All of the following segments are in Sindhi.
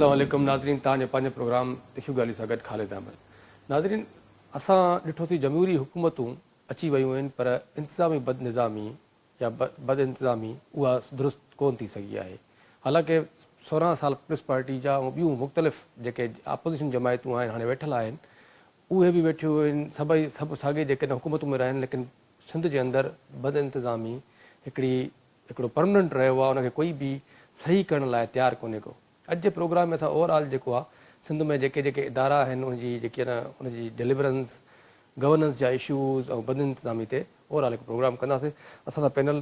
اسلام عليڪم ناظرين توهان جو پنهنجو پروگرام تکيون ڳالهيون سان گڏ خالد احمد ناظرين اسان ڏٺوسين جمهوري حڪومتون اچي ويون آهن پر انتظامي بدنظامي يا بدانتظامي اها درست ڪونه ٿي سگهي آهي حالانڪه 16 سال پيپلز پارٽي جا ۽ ٻيون مختلف جيڪي اپوزيشن جماعتون آهن هاڻي ويٺل آهن اهي به ويٺيون آهن سڀئي سڀ ساڳي جيڪڏهن حڪومتون ۾ رهن ليڪن سنڌ جي اندر بدانتظامي هڪڙي هڪڙو پرمننٽ رهيو آهي ان کي ڪوئي به صحيح ڪرڻ لاء تيار ڪونهي ڪو اڄ جي پروگرام ۾ اسان اوور آل جيڪو آهي سنڌ ۾ جيڪي جيڪي ادارا آهن ان جي جيڪي آهي نه ان جي ڊليورنس گورننس جا اشوز ۽ بدانتظامي تي اوور آل هڪ پروگرام ڪنداسين اسان سان پينل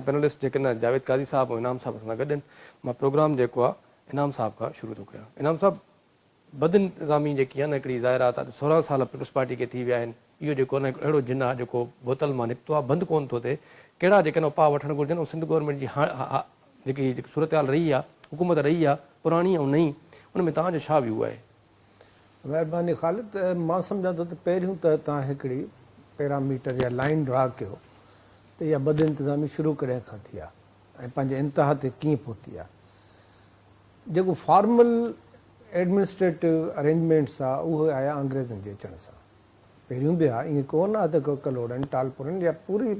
پينلسٽ جيڪي نه جاويد قاضي صاحب ۽ انعام صاحب اسان سان گڏ آهن مان پروگرام جيڪو آهي انعام صاحب کان شروع ٿو ڪيان انعام صاحب بدانتظامي جيڪي آهي نه هڪڙي ظاهر آهي ته 16 سال پيپلز پارٽي کي ٿي ويا آهن اهو جيڪو آهي نه هڪڙو اهڙو جن آهي جيڪو بوتل مان نڪتو آهي بند ڪونه ٿو ٿئي ڪهڙا جيڪي آهن اپاء وٺڻ گهرجن ۽ سنڌ گورنمينٽ جي جيڪي جيڪي صورتحال رهي آهي حڪومت رهي آهي پراڻي ۽ نئين ان ۾ توهان جو ڇا ويو آهي؟ مهرباني خالد مان سمجهان ٿو ته پهريون ته توهان هڪڙي پيراميٽر يا لائين ڊرا ڪيو ته اها بدانتظامي شروع ڪڏهن کان ٿي آهي ۽ پنهنجي انتها تي ڪيئن پهتي آهي. جيڪو فارمل ايڊمنسٽريٽو ارينجمينٽس آ اهي آيا انگريزن جي اچڻ سان. پهريون به ها ائين ڪو نه آ ته ڪلهوڙن، ٽالپرن يا پوري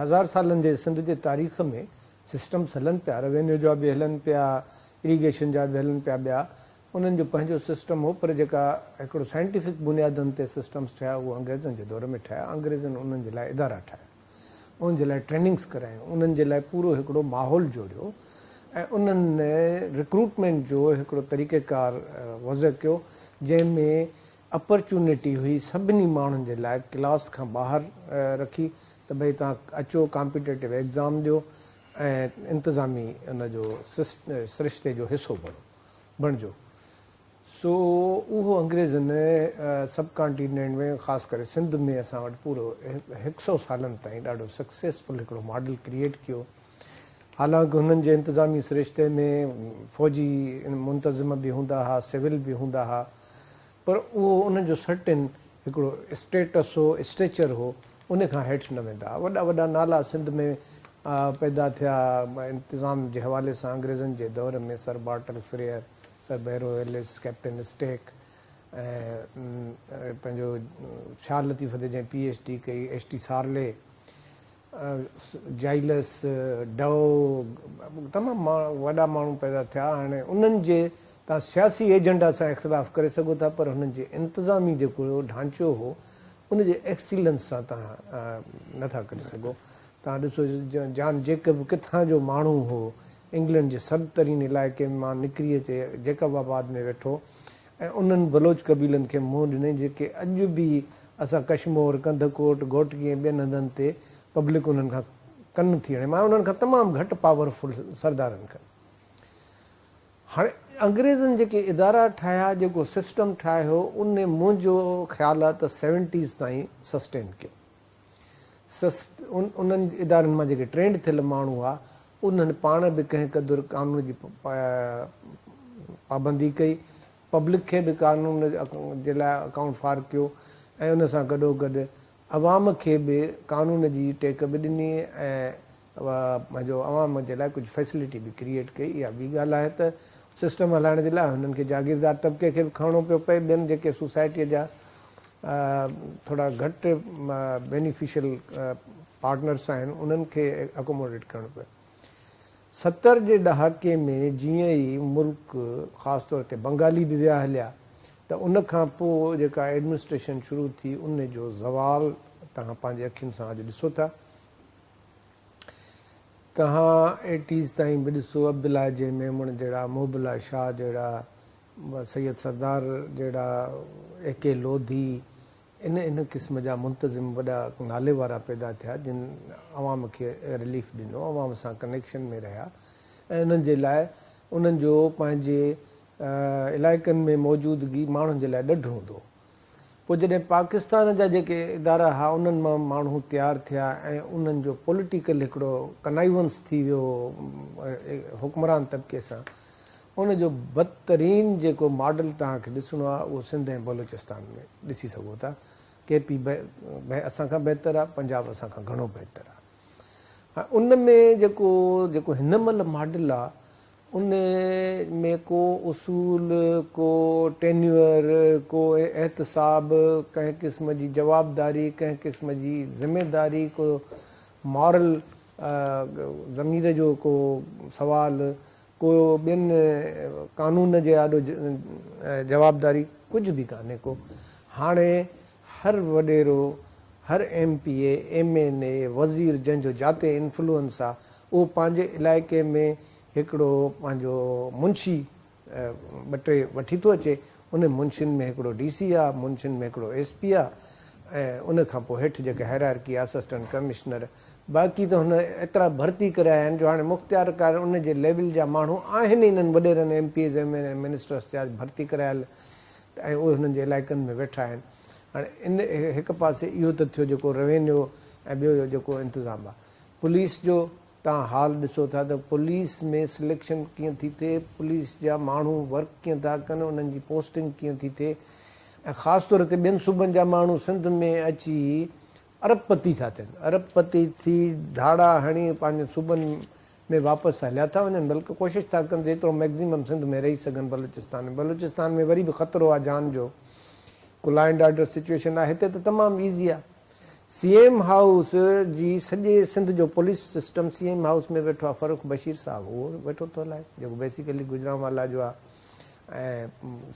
هزار سالن جي سنڌ جي تاريخ ۾ سسٽمس هلن پيا، روينيو جا به هلن پيا، اريگيشن جا به هلن پيا ٻيا انهن جو پنهنجو سسٽم هو پر جيڪا هڪڙو سائنٽيفڪ بنيادن تي سسٽمس ٺهيا اهو انگريزن جي دور ۾ ٺهيا، انگريزن انهن جي لاء ادارا ٺاهيا. انهن جي لاء ٽريننگس ڪرايون، انهن جي لاء پورو هڪڙو ماحول جوڙيو ۽ انهن رڪروٽمينٽ جو هڪڙو طريقيڪار وضع ڪيو جنهن ۾ اپرچونٽي هئي سڀني ماڻهن جي لاء ڪلاس کان ٻاهر رکي ته ڀئي توهان اچو ڪامپيٽيٽو ايگزام ڏيو ۽ انتظامي ان جو سرشتي جو حصو بڻو بڻجو. سو اهو انگريزن سب ڪانٽينينٽ ۾ خاص ڪري سنڌ ۾ اسان وٽ پورو هڪ سئو سالن تائين ڏاڍو سڪسيسفل هڪڙو ماڊل ڪريئيٽ ڪيو. حالانڪ هنن جي انتظامي سرشتي ۾ فوجي منتظم به هوندا ها، سول به هوندا ها پر اهو انهن جو سرٽن هڪڙو اسٽيٽس هو، اسٽيچر هو، ان کان هيٺ نه ويندا ها. وڏا وڏا نالا سنڌ ۾ پيدا ٿيا انتظام جي حوالي سان انگريزن جي دور ۾ sir Bartle Frere, sir Barrow Ellis, captain Stack ۽ پنهنجو شاهه لطيف تي جنهن پي ايڇ ڊي ڪئي، ايڇ ٽي سارلي، جائلس، ڊئو، تمام وڏا ماڻهو پيدا ٿيا. هاڻي انهن جي توهان سياسي ايجنڊا سان اختلاف ڪري سگهو ٿا پر هنن جي انتظامي جيڪو ڍانچو هو ان جي ايڪسيلنس سان توهان نه ٿا ڪري سگهو. توهان ڏسو جان جيڪب ڪٿان جو ماڻهو هو، انگلينڊ جي سرد ترين علائقي مان نڪري اچي جيڪب آباد ۾ ويٺو ۽ انهن بلوچ قبيلن کي منهن ڏنائين جيڪي اڄ به اسان ڪشمور، ڪنڌڪوٽ، گهوٽڪي ۽ ٻين هنڌن تي پبلڪ انهن کان ڪن ٿي هڻي معنيٰ انهن کان تمام گهٽ پاور فل سردارن کان. هاڻي انگريزن جيڪي ادارا ٺاهيا جيڪو سسٽم ٺاهيو ان منهنجو خيال آهي ته سيونٽيز تائين سسٽين ڪيو. انهن ادارن مان جيڪي ٽرينڊ ٿيل ماڻهو هئا انهن پاڻ به ڪنهن قدر قانون جي پابندي ڪئي، پبلڪ کي به قانون جي لاء اڪائونٽ فار ڪيو ۽ ان سان گڏوگڏ عوام کي به قانون جي ٽيڪ به ڏني ۽ پنهنجو عوام جي لاء ڪجهه فيسلٽي به ڪريئيٽ ڪئي. اها ٻي ڳالهه آهي ته سسٽم هلائڻ جي لاء هنن کي جاگيردار طبقي کي به کڻڻو پيو پئي، ٻين جيڪي سوسائٽيء جا ٿورا گهٽ بينيفيشل پارٽنرس آهن انهن کي اڪوموڊيٽ ڪرڻو پيو. 70 جي ڏهاڪي ۾ جيئن ئي ملڪ خاص طور تي بنگالي به ويا هليا ته ان کان پوء جيڪا ايڊمنسٽريشن شروع ٿي ان جو زوال توهان پنهنجي اکين سان اڄ ڏسو ٿا. توهان ايٽيز تائين به ڏسو عبدالله جي ميمڻ جهڙا، محب الله شاهه جهڙا، سيد سردار جهڙا، اي ڪي لوڌي، ان ان قسم جا منتظم وڏا نالي وارا پيدا ٿيا جن عوام کي رليف ڏنو، عوام سان ڪنيڪشن ۾ رهيا ۽ انهن جي لاء انهن جو پنهنجي علائقن ۾ موجودگي ماڻهن جي لاء ڏڍ هوندو هو. پوء جڏهن پاڪستان جا جيڪي ادارا ها انهن مان ماڻهو تيار ٿيا ۽ انهن جو پوليٽيڪل هڪڙو ڪنائيونس ٿي ويو حڪمران طبقي سان ان جو بدترين جيڪو ماڊل توهان کي ڏسڻو آهي اهو سنڌ ۽ بلوچستان ۾ ڏسي سگهو ٿا. ڪي پي به اسان کان بهتر آهي، پنجاب اسان کان گهڻو بهتر آهي. ان ۾ جيڪو جيڪو هن مهل ماڊل آهي ان ۾ ڪو اصول، ڪو ٽينيوئر، ڪو احتساب، ڪنهن قسم جي جوابداري، ڪنهن قسم جي ذميداري، ڪو مارل ضمير جو ڪو سوال، ڪو ٻين قانون جي آڏو جوابداري ڪجهه به ڪانهي ڪو. هاڻي هر وڏيرو، هر M P A, M N A, وزير جنهن جو جاتي انفلوئنس آ اهو پنهنجي علائقي ۾ هڪڙو پنهنجو منشي ٻه ٽي وٺي ٿو اچي، انهن منشين ۾ هڪڙو ڊي سي آ، منشين ۾ هڪڙو ايس پي آ ۽ ان کان پوء هيٺ جيڪي هيرارڪي اسسٽنٽ ڪمشنر باقي ته هن ايترا ڀرتي ڪرايا آهن جو هاڻي مختيارڪار ان جي ليول جا ماڻهو آهن ئي انهن وڏيرن M P As M N A ministers جا ڀرتي ڪرايل ۽ اهي هنن جي علائقن ۾ ويٺا آهن. هاڻي ان هڪ پاسي اهو ته ٿيو جيڪو روينيو ۽ ٻيو جيڪو انتظام آ. پوليس جو توهان حال ڏسو ٿا ته پوليس ۾ سليڪشن ڪيئن ٿي ٿئي، پوليس جا ماڻهو ورڪ ڪيئن ٿا ڪن، انهن جي پوسٽنگ ڪيئن ٿي ٿئي ۽ خاص طور تي ٻين صوبن جا ماڻهو سنڌ ۾ اچي ارب پتي ٿا ٿين، ارب پتي ٿي ڌاڙا هڻي پنهنجن صوبن ۾ واپس هليا ٿا وڃن بلڪه ڪوشش ٿا ڪن جيترو ميڪزيمم سنڌ ۾ رهي سگهن بلوچستان ۾ بلوچستان ۾ وري به خطرو آ جان جو ڪو لا اينڊ آرڊر سچويشن آ هتي ته تمام ايزي آ سي ايم هائوس جي سڄي سنڌ جو police system C M house ۾ ويٺو آ فرخ بشير صاحب اهو ويٺو ٿو هلائي جيڪو بيسيڪلي گجرانوالا جو آ ۽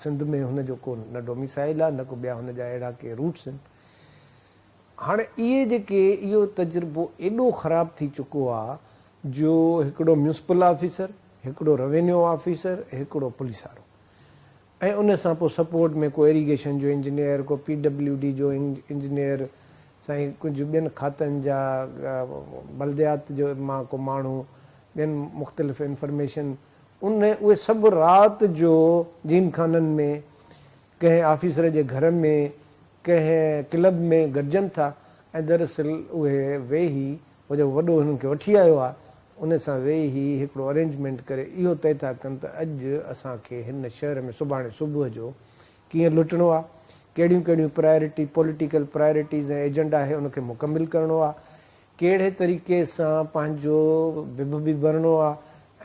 سنڌ ۾ هن جو ڪو نه ڊوميسائل آ نه ڪو ٻيا هن جا اهڙا ڪي روٽس آهن هاڻي اهي جيڪي اهو تجربو ايڏو خراب ٿي چڪو آ جو هڪڙو ميونسپل آفيسر، هڪڙو روينيو آفيسر، هڪڙو پوليس وارو ۽ ان سان پوء سپورٽ ۾ ڪو ايريگيشن جو انجنيئر، ڪو پي ڊبليو ڊي جو انجنيئر، سائين ڪجهه ٻين کاتن جا بلديات جو مان ڪو ماڻهو، ٻين مختلف انفرميشن ان اهي سڀ رات جو جيم خانن ۾ ڪنهن آفيسر جي گهر ۾ ڪنهن ڪلب ۾ گڏجن ٿا ۽ دراصل اهي ويهي هو جيڪو وڏو هنن کي وٺي آيو آهي ان سان ويهي هڪڙو ارينجمينٽ ڪري اهو طئي ٿا ڪن ته اڄ اسان کي هن شهر ۾ سڀاڻي صبح جو ڪيئن لٽڻو آهي ڪهڙيون ڪهڙيون پرائرٽي پوليٽيڪل پرائرٽيز ۽ ايجنڊا آهي ان کي مڪمل ڪرڻو آهي ڪهڙي طريقي سان پنهنجو بڀ به ڀرڻو آ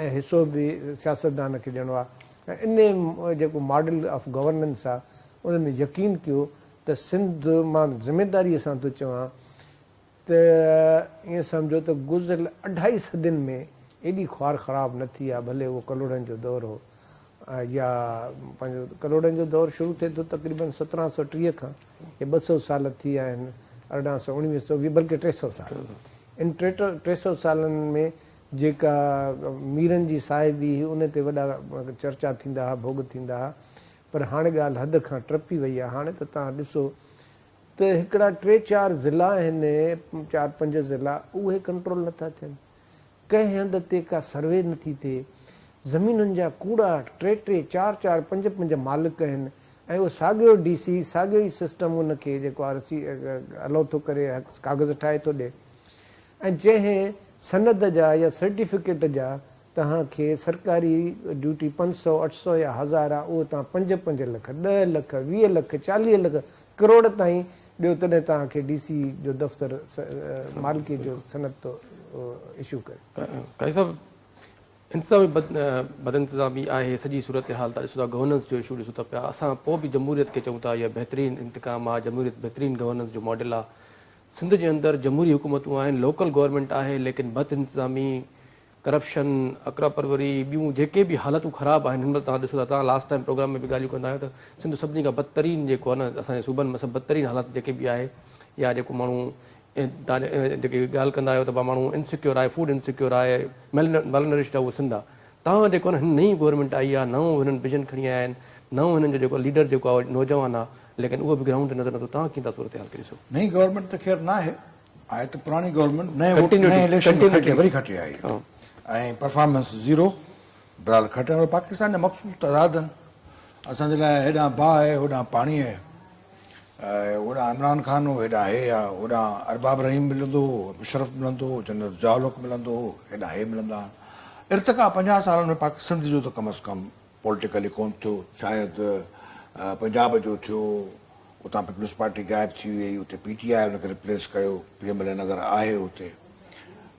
۽ حصو به سياستدان کي ڏيڻو آ ۽ انهي جيڪو ماڊل آف گورننس آ ان ۾ يقين ڪيو ته سنڌ مان ذميداري سان ٿو چوان ته ائين سمجهو ته گذريل اڍائي صدين ۾ ايڏي خوار خراب نه ٿي آ ڀلي اهو ڪلهوڙن جو دور هو يا پنهنجو ڪلهوڙن جو دور شروع ٿئي ٿو تقريبن 1730 کان هي 200 سال ٿي ويا آهن 1800 1920 بلڪه 300 سال ان 300 سالن ۾ جيڪا ميرن جي صاحبي هئي ان تي وڏا چرچا ٿيندا هئا ڀوڳ ٿيندا هئا پر هاڻي ڳالهه حد کان ٽپي وئي آهي هاڻي ته توهان ڏسو ته هڪڙا ٽي چار ضلعا آهن چار پنج ضلعا اهي ڪنٽرول نٿا ٿين ڪنهن هنڌ تي ڪا سروي نه ٿي ٿئي. زمينن جا ڪوڙا ٽي ٽي، چار چار، پنج پنج مالڪ آهن ۽ اهو ساڳيو ڊي سي ساڳيو ئي سسٽم ان کي جيڪو آر سي الو ٿو ڪري ڪاغذ ٺاهي ٿو ڏئي ۽ جنهن سند جا يا سرٽيفڪيٽ جا توهان کي سرڪاري ڊيوٽي 500، 800 يا هزار آ اهو توهان پنج پنج لک، ڏهه لک، 20 لک، 40 لک، ڪروڙ تائين ڏيو تڏهن توهان کي ڊي سي جو دفتر مالڪي جو سند ٿو اشو ڪري. قاضي صاحب انتظامي بدانتظامي آهي سڄي صورتحال تان ڏسو ٿا گورننس جو اشو ڏسو ٿا پيا اسان پوء به جمهوريت کي چئون ٿا اها بهترين انتقام آهي جمهوريت بهترين گورننس جو ماڊل آهي سنڌ جي اندر جمهوري حڪومتون آهن لوڪل گورنمينٽ آهي ليڪن بدانتظامي ڪرپشن، اقرا پروري، ٻيون جيڪي به حالتون خراب آهن هن مهل توهان ڏسو ٿا توهان لاسٽ ٽائيم پروگرام ۾ به ڳالهيون ڪندا آهيو ته سنڌ سڀني کان بدترين جيڪو آهي نه اسان جي صوبن ۾ سڀ بدترين حالت جيڪي به آهي يا جيڪو ماڻهو توهان جيڪي ڳالهه ڪندا آهيو ته ماڻهو انسيڪيور آهي فوڊ انسيڪيور آهي ميل نرشڊ آهي اهو سنڌ آهي توهان جيڪو آهي نه هن نئين گورنمينٽ آئي آهي نئون هنن ويزن کڻي آيا آهن نئون هنن جو جيڪو ليڊر جيڪو آهي نوجوان آهي ليڪن اهو به گرائونڊ تي نظر نٿو توهان ڪيئن ٿا صورتحال کي ڏسو. نئين گورنمينٽ ته خير ناهي آهي ته پراڻي گورنمينٽ نئين ووٽ نئين اليڪشن ۾ کٽي وري کٽي آئي ۽ پرفارمنس زيرو برحال کٽڻ وارو پاڪستان جا مخصوص تضاد آهن اسان جي لاء هيڏانهن باهه آهي هوڏانهن پاڻي آهي هوڏانهن عمران خان هو هيڏانهن هي آهي هوڏانهن ارباب رحيم ملندو هو مشرف ملندو هو جنرل ضياء الحق ملندو هو هيڏانهن هي ملندا آهن ارتقا 50 سالن ۾ پاڪ سنڌ جو ته ڪم از ڪم پوليٽيڪلي ڪونه ٿيو شايد پنجاب جو ٿيو اتان پيپلز پارٽي غائب ٿي وئي اتي پي ٽي آء ان کي ريپليس ڪيو پي ايم ايل اين اگر آهي اتي.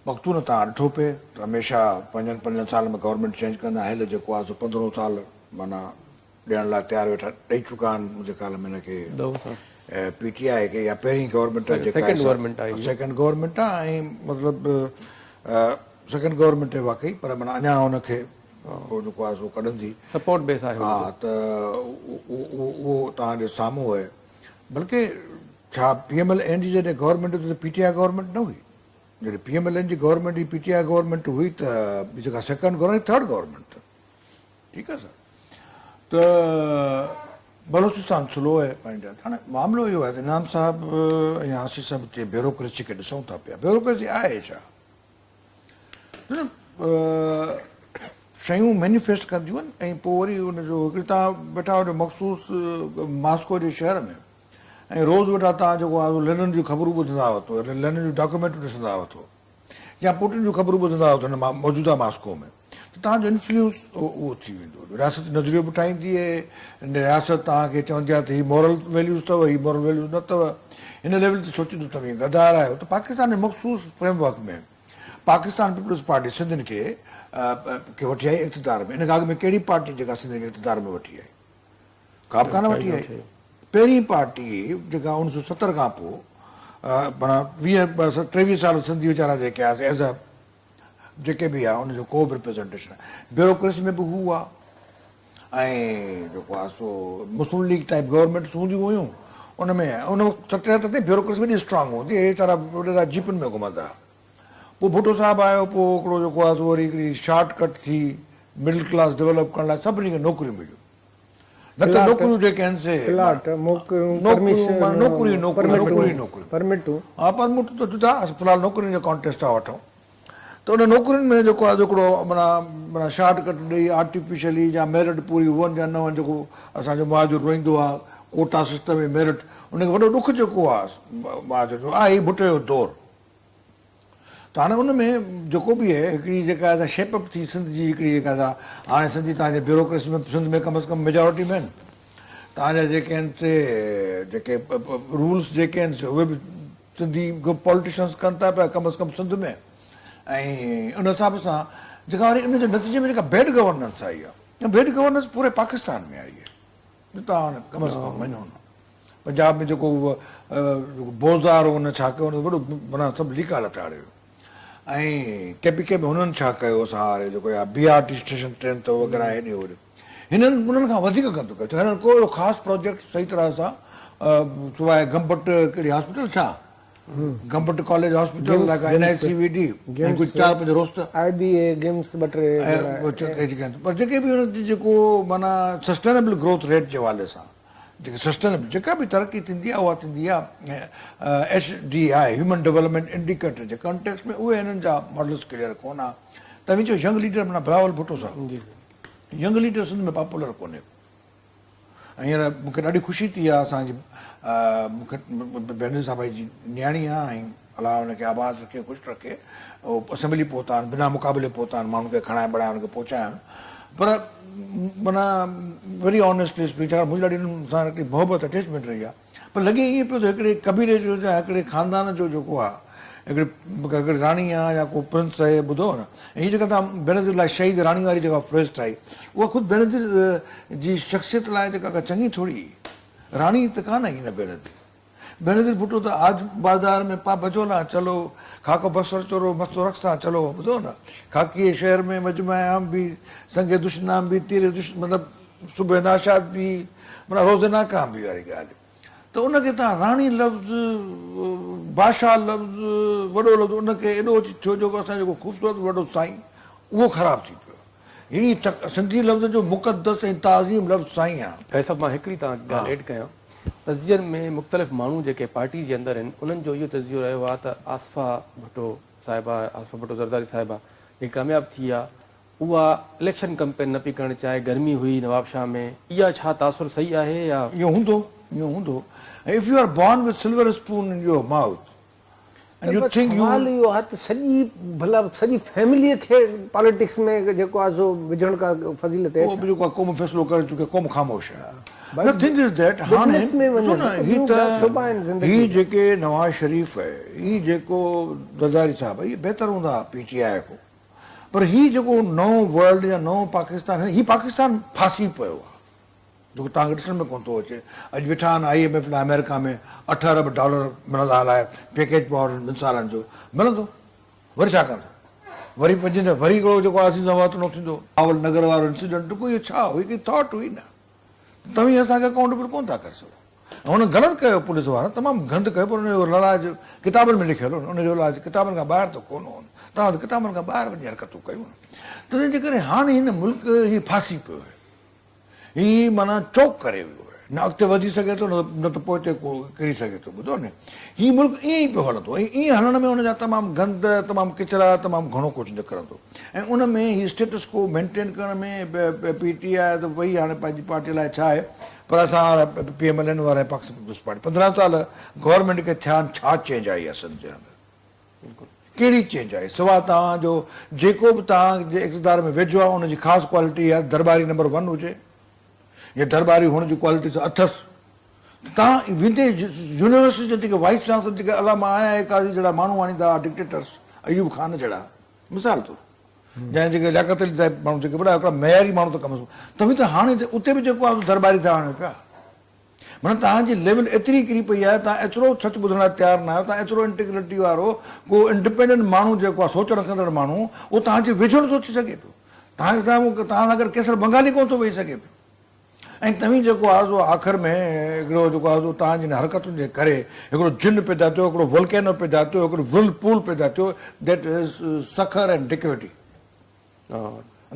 پختون توهان ڏٺو پئي ته هميشه پنجن پنجن سالن ۾ گورنمينٽ چينج ڪندا هيل جيڪو آهي سو پندرهون سال معنيٰ ڏيڻ لاء تيار ويٺا ڏئي چڪا آهن منهنجي خيال ۾ هن کي پي ٽي آء کي يا پهرين گورنمينٽ آهي جيڪا سيڪنڊ گورنمينٽ آهي ۽ مطلب سيڪنڊ گورنمينٽ آهي واقعي پر معنيٰ اڃا هن کي پوء جيڪو آهي سو ڪڍندي سپورٽ بيس آهي ها ته اهو توهان جي سامهون آهي بلڪه ڇا پي ايم ايل اين جي جڏهن گورنمينٽ هئي ته پي ٽي I government نه هئي جڏهن پي ايم ايل اين جي گورنمينٽ هئي پي ٽي I government هئي ته جيڪا سيڪنڊ گورنمينٽ ٿرڊ گورنمينٽ ته ٺيڪ آهي سر ته بلوچستان سلو آهي پنهنجي جاء تي هاڻي معاملو اهو آهي ته انعام صاحب ۽ آصف صاحب جي بيوروڪريسي کي ڏسون ٿا پيا بيوروڪريسي آهي ڇا شيون مينيفيسٽ ڪنديون آهن ۽ پوء وري ان جو هڪڙي تان ويٺا هجو مخصوص ماسڪو جي شهر ۾ ۽ روز ويٺا تان جيڪو آهي لينن جون خبرون ٻڌندا وتو لينن جون ڊاڪيومينٽون ڏسندا وتو يا پوٽن جون خبرون ٻڌندا وتو هن موجوده ماسڪو ۾ ته تان جو انفلوئنس اهو ٿي ويندو رياست نظريو به ٺاهيندي آهي رياست توهان کي چوندي آهي ته هي مورل ويليوز اٿو هي مورل ويليوز نه اٿو هن ليول تي سوچيندو توهين غدار آهيو ته پاڪستان جي مخصوص frame work ۾ Pakistan peoples party سنڌين کي کي وٺي آئي اقتدار ۾ ان کان اڳ ۾ ڪهڙي پارٽي جيڪا سنڌين کي اقتدار ۾ وٺي آئي ڪا به ڪانه وٺي آئي پهرين پارٽي جيڪا 1970 کان پوء معنيٰ 20 23 سال سنڌي ويچارا جيڪي آيا ايز ا جيڪي به آ ان جو ڪو به ريپريزنٽيشن بيوروڪريسي ۾ به هو آ ۽ جيڪو آ سو مسلم ليگ ٽائپ گورنمينٽس هونديون هيون ان ۾ ان وقت 70 تائين بيوروڪريسي وڏي اسٽرانگ هوندي هي ويچارا وڏيرا جيپن ۾ گهمندا ها پوء ڀٽو صاحب آيو پوء هڪڙو جيڪو آ سو وري هڪڙي شارٽ ڪٽ ٿي مڊل ڪلاس ڊولپ ڪرڻ لاء سڀني کي نوڪريون مليون نه ته نوڪريون جيڪي آهن سي پلاٽ موڪريون پرميشن نوڪريون نوڪريون نوڪريون نوڪريون پرمٽون ها پرمٽ ته جدا اسان في الحال نوڪرين جو ڪانٽيسٽ ٿا وٺون ته ان نوڪرين ۾ جيڪو آهي هڪڙو معنيٰ معنيٰ شارٽ ڪٽ ڏئي آرٽيفيشلي يا ميرٽ پوري هئن يا نه هئن جيڪو اسان جو مهاجر روئيندو آهي ڪوٽا سسٽم ۽ ميرٽ ان کي وڏو ڏک جيڪو آهي مهاجر جو آهي ڀٽي جو دور ته هاڻي ان ۾ جيڪو به آهي هڪڙي جيڪا آهي سا شيپ اپ ٿي سنڌ جي هڪڙي جيڪا سا هاڻي سنڌي توهان جي بيوروڪريسي ۾ سنڌ ۾ ڪم از ڪم ميجارٽي ۾ آهن توهان جا جيڪي آهن سي جيڪي رولس جيڪي آهن سي اهي به سنڌي پاليٽيشنس ڪن ٿا پيا ڪم از ڪم سنڌ ۾ ۽ ان حساب سان جيڪا وري ان جي نتيجي ۾ جيڪا بيڊ گورننس آئي آهي بيڊ گورننس پوري پاڪستان ۾ آئي آهي توهان ڪم از ڪم مڃو نه پنجاب ۾ جيڪو بوزدار هو ان ڇا ڪيو وڏو معنيٰ سڀ ليڪا لتاڙي ويو ۽ ڪي پي ڪي ۾ هنن ڇا ڪيو اسان واري جيڪو يا B R T station train اٿو وغيره هيڏي هوڏي هنن انهن کان وڌيڪ گند ڪيو هنن ڪو اهڙو خاص پروجيڪٽ صحيح طرح سان سواء گمبٽ ڪهڙي هاسپيٽل ڇا گمبٽ ڪاليج هاسپيٽل لاء ڪا اين آء سي وي ڊي ۽ ڪجهه چار پنج روست آء بي اي گمس ٻه ٽي پر جيڪي به هن جي جيڪو معنيٰ سسٽينبل گروٿ ريٽ جي حوالي سان جيڪي سسٽينبل جيڪا به ترقي ٿيندي آهي اها ٿيندي آهي H D I human development indicator جي ڪانٽيڪسٽ ۾ اهي هنن جا ماڊلس ڪليئر ڪونه آهي توهين چئو ينگ ليڊر معنيٰ بلاول ڀٽو صاحب ينگ ليڊر سنڌ ۾ پاپولر ڪونهي ۽ هينئر مون کي ڏاڍي خوشي ٿي آهي اسان جي مون کي بينظير صاحب جي نياڻي آهي ۽ الله ان کي آباد رکي خوش رکي هو اسيمبلي پهتا آهن بنا مقابلي پهتا آهن ماڻهن کي کڻائي بڻائي ان کي پهچايا آهن پر معنيٰ ويري آنيسٽلي اسپيڪنگ ڇاڪاڻ منهنجي ڏاڍي انهن سان هڪڙي محبت اٽيچمينٽ رهي آهي پر لڳي ائين پيو ته هڪڙي قبيلي جو يا هڪڙي خاندان جو جيڪو آهي هڪڙي هڪڙي راڻي آهي يا ڪو پرنس آهي ٻڌو نه ۽ هي جيڪا توهان بينظير لاء شهيد راڻي واري جيڪا فريز ٺاهي اها خود بينظير جي شخصيت لاء جيڪا ڪا چڱي ٿوري راڻي ته ڪانه هئي نه بينظير بينظير ڀٽو ته آج بازار ۾ پا بجولا چلو خاڪ بصر چورو مست رقصان چلو ٻڌو نه خاڪي شهر ۾ مجمع عام به سنگ دشنام به تير دش مطلب صبح ناشاد به معنيٰ روز ناڪام به واري ڳالهه ته ان کي تان راڻي لفظ بادشاهه لفظ وڏو لفظ ان کي ايڏو اچي ٿيو جيڪو اسان جيڪو خوبصورت وڏو سائين اهو خراب ٿي پيو هيڻي سنڌي لفظ جو مقدس ۽ تعظيم لفظ سائين آ. قاضي صاحب مان هڪڙي توهان کي ڳالهه ايڊ ڪيان تجزين ۾ مختلف ماڻهو جيڪي پارٽي جي اندر آهن انهن جو اهو تجزيو رهيو آهي ته آصفه ڀٽو صاحبه آصفه ڀٽو زرداري صاحبه جيڪي ڪامياب ٿي آ اها اليڪشن ڪمپين نه پئي ڪرڻ چاهي گرمي هئي نوابشاهه ۾ اها ڇا تاثر صحيح آهي يا. اهو هوندو اهو هوندو ۽ if you are born with silver spoon in your mouth and you per think you سوال اهو آهي ته سڄي ڀلا سڄي فيمليء کي پاليٽڪس ۾ جيڪو آهي سو وجهڻ ڪا فضيلت آهي اهو ڇا؟ به جيڪو آهي قوم فيصلو ڪري چڪي قوم خاموش آهي. The thing is that هاڻي ڏسو نه هي ته هي جيڪي نواز شريف هي جيڪو زرداري صاحب هي بهتر هوندا پي ٽي آء کان پر هي جيڪو نئون ورلڊ يا نئون پاڪستان هي پاڪستان ڦاسي پيو آهي جيڪو توهان کي ڏسڻ ۾ ڪونه ٿو اچي. اڄ ويٺا آهن I M F لاء آمريڪا ۾ اٺ ارب ڊالر ملندا الائي پيڪيج پيو آهي ٻن سالن جو ملندو وري ڇا ڪندو وري پنجين دفعي وري هڪڙو جيڪو آسي سان وات نو ٿيندو. بهاول نگر وارو انسيڊنٽ ڪو اهو ڇا هو هڪڙي ٿاٽ هئي نه توهين اسان کي اڪائونٽيبل ڪونه ٿا ڪري سگهو ۽ هن غلط ڪيو پوليس وارن تمام گند ڪيو پر ان جو علاج ڪتابن ۾ لکيل هو ان جو علاج ڪتابن کان ٻاهر ته ڪونه هو توهان ته ڪتابن کان ٻاهر وڃي حرڪتون ڪيون نه تنهن جي ڪري هاڻي هن ملڪ هي ڦاسي پيو آهي. هي معنيٰ چوڪ ڪري ويو آهي، نه اڳتي وڌي سگهي ٿو نه ته پوئتي ڪري سگهي ٿو. ٻڌو نه هي ملڪ ائين ئي پيو هلندو ۽ ائين هلڻ ۾ ان جا تمام گند، تمام ڪچرا، تمام گهڻو ڪجهه نڪرندو ۽ ان ۾ هي اسٽيٽس ڪو مينٽين ڪرڻ ۾ پي ٽي آء ته وئي هاڻي پنهنجي پارٽي لاء ڇا آهي پر اسان وارا پي ايم ايل اين وارا ۽ پاڪستان پيپلز پارٽي 15 سال گورنمينٽ کي ٿيا آهن ڇا چينج آئي آهي سنڌ جي اندر؟ ڪهڙي چينج آئي سواء توهان جو جيڪو به توهان جي اقتدار ۾ ويجهو آهي ان جي خاص ڪوالٽي اها درٻاري نمبر ون هجي يا درٻاري هئڻ جي ڪوالٽي اٿس ته توهان ويندي يونيورسٽي جا جيڪي وائيس چانسلر جيڪي علامه آء آء قاضي جهڙا ماڻهو آڻيندا هئا ڊڪٽيٽرس ايوب خان جهڙا مثال طور جنهن جيڪي لياقت علي صاحب ماڻهو جيڪي وڏا هڪڙا معياري ماڻهو ته ڪم توهين ته هاڻي اتي به جيڪو آهي درٻاري ٿا آڻيو پيا معنيٰ توهان جي ليول ايتري ڪري پئي آهي، توهان ايترو سچ ٻڌڻ لاء تيار ناهيو، توهان ايترو انٽيگرٽي وارو ڪو انڊپينڊنٽ ماڻهو جيڪو آهي سوچ رکندڙ ماڻهو اهو توهان جي ويجهو نٿو اچي سگهي پيو. توهان توهان سان گڏ قيصر بنگالي ڪونه ٿو ويهي سگهي پيو ۽ توهين جيڪو آهي سو آخر ۾ هڪڙو جيڪو آهي سو توهان جي هن حرڪتن جي ڪري هڪڙو جن پيدا ٿيو، هڪڙو وولڪينو پيدا ٿيو، هڪڙو ورل پول پيدا ٿيو that is Sukkur and ڊڪوٽي.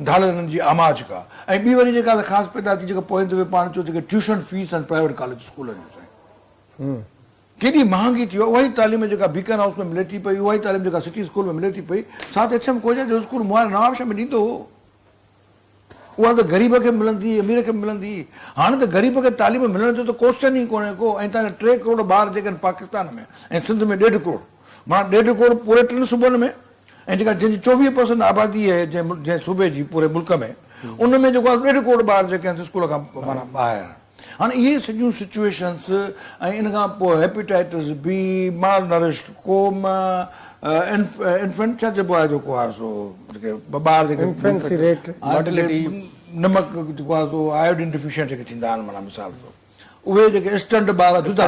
ڌاڙيلن جي آماج گاهه ۽ ٻي وري جيڪا خاص پيدا ٿي جيڪا پوئين دفعي پاڻ چيو جيڪي ٽيوشن فيس آهن پرائيويٽ ڪاليج اسڪولن جون سائين ڪيڏي مهانگي ٿي وئي اها ئي تعليم جيڪا بيڪن هائوس ۾ ملي ٿي پئي اها ئي تعليم جيڪا سٽي اسڪول ۾ ملي ٿي پئي سا ته ايڇ ايم کوجا جو اسڪول مون واري نوابشاهه ۾ ڏيندو هو اها ته غريب کي ملندي امير کي ملندي هاڻي ته غريب کي تعليم ملڻ جو ته ڪوسچن ئي ڪونهي ڪو ۽ تان 3 ڪروڙ ٻار جيڪي آهن پاڪستان ۾ ۽ سنڌ ۾ ڏيڍ ڪروڙ معنيٰ ڏيڍ ڪروڙ پوري ٽن صوبن ۾ ۽ جيڪا جنهن جي 24 پرسنٽ آبادي آهي جنهن جنهن صوبي جي پوري ملڪ ۾ ان ۾ جيڪو آهي ڏيڍ ڪروڙ ٻار جيڪي آهن اسڪول کان معنيٰ ٻاهر آهن. هاڻي اهي سڄيون سچويشنس ۽ ان کان پوء هيپيٽائٽس بي، مال نرشڊ قوم، انفنٽ ڇا چئبو آهي جيڪو آهي سو جيڪي ٻار جيڪي انفنسي ريٽ، مارٽلٽي، نمڪ جيڪو آهي سو آيوڊين ڊفيشنٽ جيڪي ٿيندا آهن معنيٰ مثال طور اهي جيڪي اسٽنٽ ٻار جدا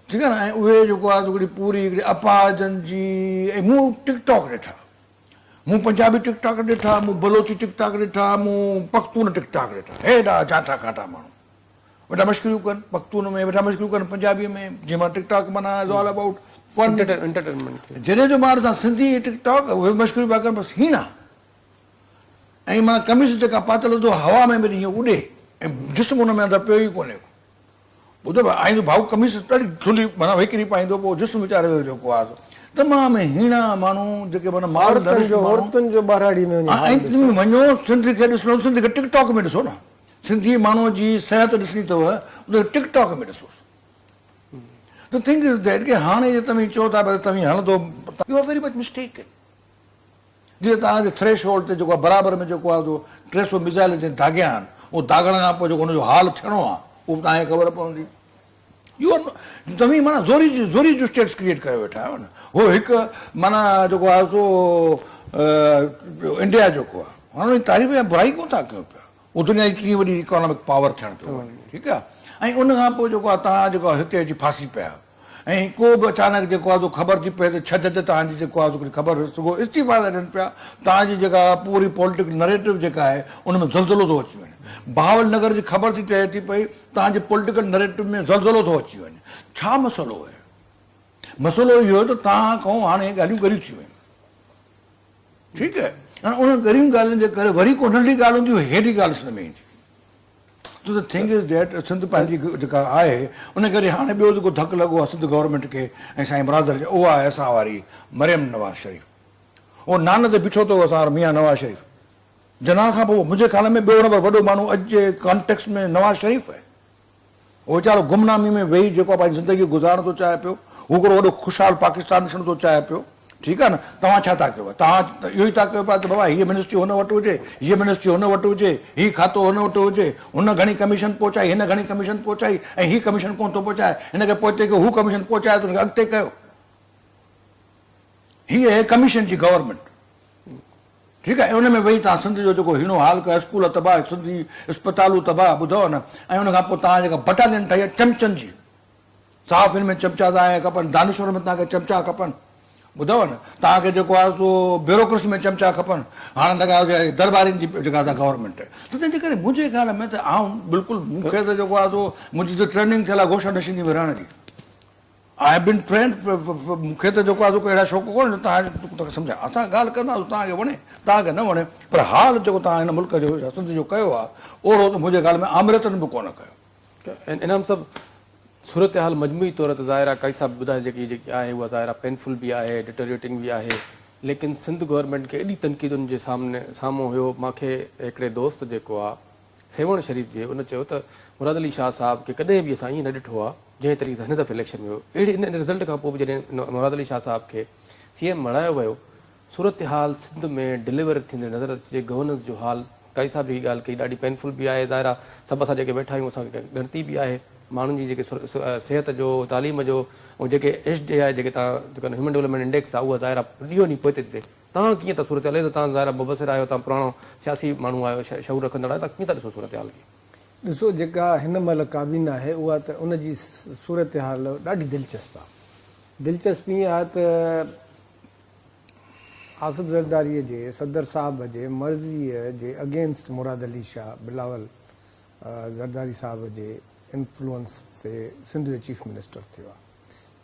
ٺيڪ آهي نه ۽ اهي جيڪو آهي سو هڪڙي پوري هڪڙي اپاهجن جي ۽ مون ٽڪ ٽاڪ ڏٺا مون پنجابي ٽڪ ٽاڪ ڏٺا مون بلوچي ٽڪ ٽاڪ ڏٺا مون پختون ٽڪ ٽاڪ ڏٺا هيڏا جاٺا ڪاٺا ماڻهو ويٺا مشڪريون ڪن پختون ۾ ويٺا مشڪريون ڪن پنجابي ۾ جنهن مان ٽڪ ٽاڪ معنيٰ از آل ابائوٽ فن انٽرٽينمينٽ جڏهن جو مان ڏسان سنڌي ٽڪ ٽاڪ اهي مشڪريون پيا ڪن بس هيڻا ۽ معنيٰ قميص جيڪا پاتل هوندو هوا ۾ به ائين اڏي ۽ جسم ان ۾ اندر پيو ئي ڪونهي ڪو ٻڌو ڀاء آئيندو ڀائو قميص ڏاڍي ٿلهي معنيٰ ويڪري پائيندو پوء جسم ويچاري جو جيڪو آهي سو تمام هيڻا ماڻهو جيڪي معنيٰ مال عورتن جو عورتن جو ٻهراڙي ۾ وڃي حال ڏسو. ۽ وڃو سنڌ کي ڏسڻو سنڌ کي ٽڪ ٽاڪ ۾ ڏسو نه سنڌي ماڻهو جي صحت ڏسڻي اٿو ان کي ٽڪ ٽاڪ ۾ ڏسوس The thing is that ڪي هاڻي جي توهين چئو ٿا ته توهين هلندو you are very much mistaken. جيئن توهان جي ٿريش هولڊ تي جيڪو آهي برابر ۾ جيڪو آهي سو 300 ميزائل جنهن داغيا آهن اهو داغڻ کان پوء جيڪو ان جو حال ٿيڻو آهي اهو به توهان کي خبر پوندي. يو آر توهين معنيٰ زوري جي زوري جون اسٽيٽس ڪريئيٽ ڪيو ويٺا آهيو نه هو هڪ معنيٰ جيڪو آهي سو انڊيا جيڪو آهي هاڻي ان جي تعريف يا برائي ڪونه ٿا ڪيون پيا اهو دنيا جي ٽين وڏي اڪانامڪ پاور ٿيڻ پيو وڃي ٺيڪ آهي ۽ ان کان پوء جيڪو آهي توهان جيڪو آهي هتي اچي ڦاسي پيا آهيو ۽ ڪو به اچانڪ جيڪو آهي سو خبر ٿي پئي ته ڇهه جج توهان جي جيڪو آهي سو ڪجهه خبر سگهو استعيفا ٿا ڏين پيا توهان جي جيڪا پوري پوليٽيڪل نريٽو جيڪا آهي ان ۾ زلزلو ٿو اچي وڃي بهاول نگر جي خبر ٿي چئي ٿي پئي توهان جي پوليٽيڪل نريٽو ۾ زلزلو ٿو اچي وڃي ڇا مسئلو آهي مسئلو اهو ته توهان کان هاڻي ڳالهيون ڳريون ٿي ويون ٺيڪ آهي هاڻي انهن ڳرين ڳالهين جي ڪري وري ڪو ننڍي ڳالهه هوندي هيڏي ڳالهه ڏسڻ ۾ ايندي So the thing is that Sindh پنهنجي جيڪا آهي ان ڪري هاڻي ٻيو جيڪو ڌڪ لڳو آهي سنڌ گورنمينٽ کي ۽ سائين برادر کي اها آهي اسان واري مريم نواز شريف اهو نان تي بيٺو اٿو اسان وارو ميان نواز شريف جناح کان پوء منهنجي خيال ۾ ٻيو نمبر وڏو ماڻهو اڄ جي ڪانٽيڪسٽ ۾ نواز شريف آهي اهو ويچارو گمنامي ۾ ويهي جيڪو پنهنجي زندگي گذارڻ ٿو چاهي پيو هو هڪڙو وڏو خوشحال پاڪستان ڏسڻ ٿو چاهي پيو ٺيڪ آهي نه توهان ڇا ٿا ڪيو توهان اهو ئي ٿا ڪيو پيا ته بابا هيء منسٽري هن وٽ هجي هيء منسٽري هن وٽ هجي هي کاتو هن وٽ هجي هن گهڻي ڪميشن پهچائي هن گهڻي ڪميشن پهچائي ۽ هي ڪميشن ڪونه ٿو پهچائي هن کي پوئتي ڪيو هو ڪميشن پهچائي ٿو هن کي اڳتي ڪيو هي آهي ڪميشن جي گورنمينٽ ٺيڪ آهي ان ۾ ويهي توهان سنڌ جو جيڪو هيڻو حال ڪيو اسڪول تباهه سنڌ جي اسپتالون تباهه ٻڌو نه ۽ ان کان پوء توهان جيڪا بٽالين ٺاهي آهي چمچن جي صحافين ۾ چمچا توهان کي کپن، دانشورن ۾ توهان کي چمچا کپن، ٻڌو نه، توهان کي جيڪو آهي سو بيوروڪريسي ۾ چمچا کپن، هاڻ لڳا هجي درٻارين جي جيڪا سا گورنمينٽ آهي ته تنهن جي ڪري منهنجي خيال ۾ ته آئون بلڪل مون کي ته جيڪو آهي سو منهنجي ته ٽريننگ ٿيل آهي گوشا نشيني ۾ رهڻ جي I have been trained مون کي ته جيڪو آهي سو ڪو اهڙا شوق ڪونهن جو توهان کي سمجهايان اسان ڳالهه ڪندا آهيون توهان کي وڻي توهان کي نه وڻي پر حال جيڪو توهان هن ملڪ جو يا سنڌ جو ڪيو آهي اوهڙو ته منهنجي خيال ۾ آمريتن به ڪونه ڪيو. انعام صاحب صورتحال مجموعي طور ته ظاهر آهي قاضي صاحب ٻڌايو جيڪي جيڪي آهي اها ظاهر آهي پينفل به آهي ڊٽريوٽنگ به آهي ليڪن سنڌ گورنمينٽ کي ايڏي تنقيدن جي سامني سامهون هيو مان کي هڪڙي دوست جيڪو آهي سيوهڻ شريف جي ان چيو ته مراد علي شاهه صاحب کي ڪڏهن به اسان ائين نه ڏٺو آهي جنهن طريقي سان هن دفعي اليڪشن ۾ هيو اهڙي ان رزلٽ کان پوء به جڏهن مراد علي شاهه صاحب کي سي ايم بڻايو ويو صورتحال سنڌ ۾ ڊليور ٿيندي نظر اچي گورننس جو حال قاضي صاحب جيڪي ڳالهه ڪئي ڏاڍي پينفل به آهي ظاهر آهي سڀ اسان جيڪي ويٺا آهيون اسان کي ڳڻتي به آهي ماڻهن جي جيڪي صحت جو تعليم جو ۽ جيڪي ايڇ ڊي I جيڪي تان جيڪا هيومن ڊولپمينٽ انڊيڪس آهي اها ظاهر آهي ڏينهون ڏينهن پوئتي ٿي ٿئي تان ڪيئن ٿا صورتحال ته تان ظاهر آهي مبصر آهيو تان پراڻو سياسي ماڻهو آهيو شعور رکندڙ آهيو تان ڪيئن ٿا ڏسو صورتحال کي. ڏسو جيڪا هن مهل ڪابينا آهي اها ته ان جي صورتحال ڏاڍي دلچسپ آهي دلچسپ ائين آهي ته آصف زرداريء جي صدر صاحب جي مرضيء جي اگينسٽ مراد علي شاهه بلاول زرداري صاحب جي انفلوئنس تي سنڌ جو چيف منسٽر ٿيو آهي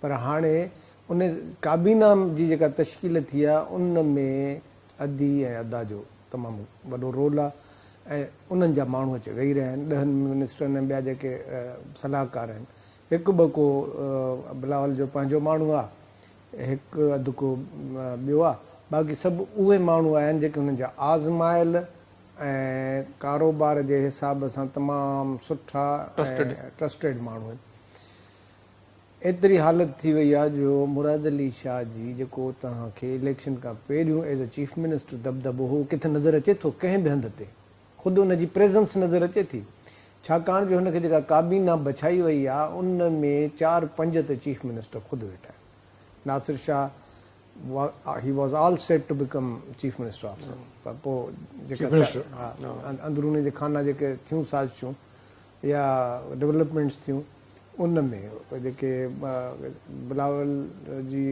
پر هاڻي ان ڪابينا جي جيڪا تشڪيل ٿي آهي ان ۾ ادي ۽ ادا جو تمام وڏو رول آهي ۽ انهن جا ماڻهو اچي ويهي رهيا آهن ڏهن منسٽرن ۽ ٻيا جيڪي صلاحڪار آهن هڪ ٻه ڪو بلاول جو پنهنجو ماڻهو آهي هڪ اڌ ڪو ٻيو آ، باقي سڀ اهي ماڻهو آهن جيڪي هنن جا آزمايل ۽ ڪاروبار جي حساب سان تمام سٺا ۽ ٽرسٽيڊ ماڻهو آهن. ايتري حالت ٿي وئي آ جو مراد علي شاهه جي جيڪو توهان کي اليڪشن کان پهريون ايز اي چيف منسٽر دٻدٻو هو اهو ڪٿي نظر اچي ٿو ڪنهن به هنڌ تي خود ان جي پريزنس نظر اچي ٿي ڇاڪاڻ جو هن کي جيڪا ڪابينا بڇائي وئي آ ان ۾ چار پنج ته چيف منسٽر خود ويٺا آهن. Nasir Shah he was all set to become chief minister of Sindh پر پوء جيڪا اندروني جي خانا جيڪي ٿيون سازشون يا ڊولپمينٽس ٿيون ان ۾ جيڪي بلاول جي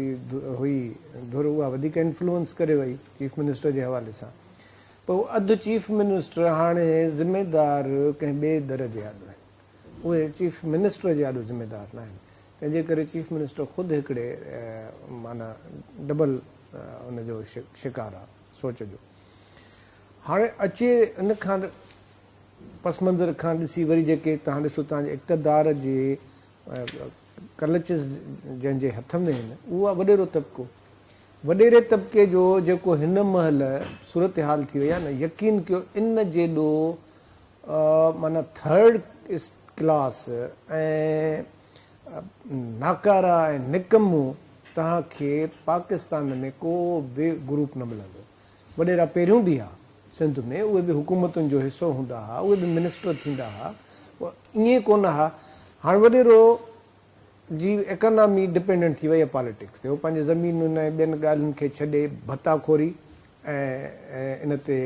هئي ڌر اها وڌيڪ انفلوئنس ڪري وئي چيف منسٽر جي حوالي سان پر اڌ چيف منسٽر هاڻي ذميدار ڪنهن ٻئي در جي آڏو آهن اهي چيف منسٽر جي آڏو ذميدار ناهن، تنهن جي ڪري چيف منسٽر خود هڪڙي معنيٰ ڊبل ان جو شڪار آ سوچ جو. هاڻي اچي ان کان پس منظر کان ڏسي وري جيڪي توهان ڏسو توهان جي اقتدار جي ڪلچز جنهن جي هٿ ۾ آهن اهو آ وڏيرو طبقو. وڏيري طبقي جو جيڪو هن مهل صورتحال ٿي وئي آ نه يقين ڪيو ان جيڏو معنيٰ ٿرڊ ڪلاس ۽ ناڪاره ۽ نڪمو توهان کي پاڪستان ۾ ڪو به گروپ نه ملندو. وڏيرا پهريون به ها سنڌ ۾ اهي به حڪومتن جو حصو هوندا ها اهي به منسٽر ٿيندا ها ائين ڪونه ها هاڻ وڏيرو جي ايڪانامي ڊپينڊنٽ ٿي وئي آهي پاليٽڪس تي هو پنهنجي زمينن ۽ ٻين ڳالهين کي ڇڏي ڀتا خوري ۽ ان تي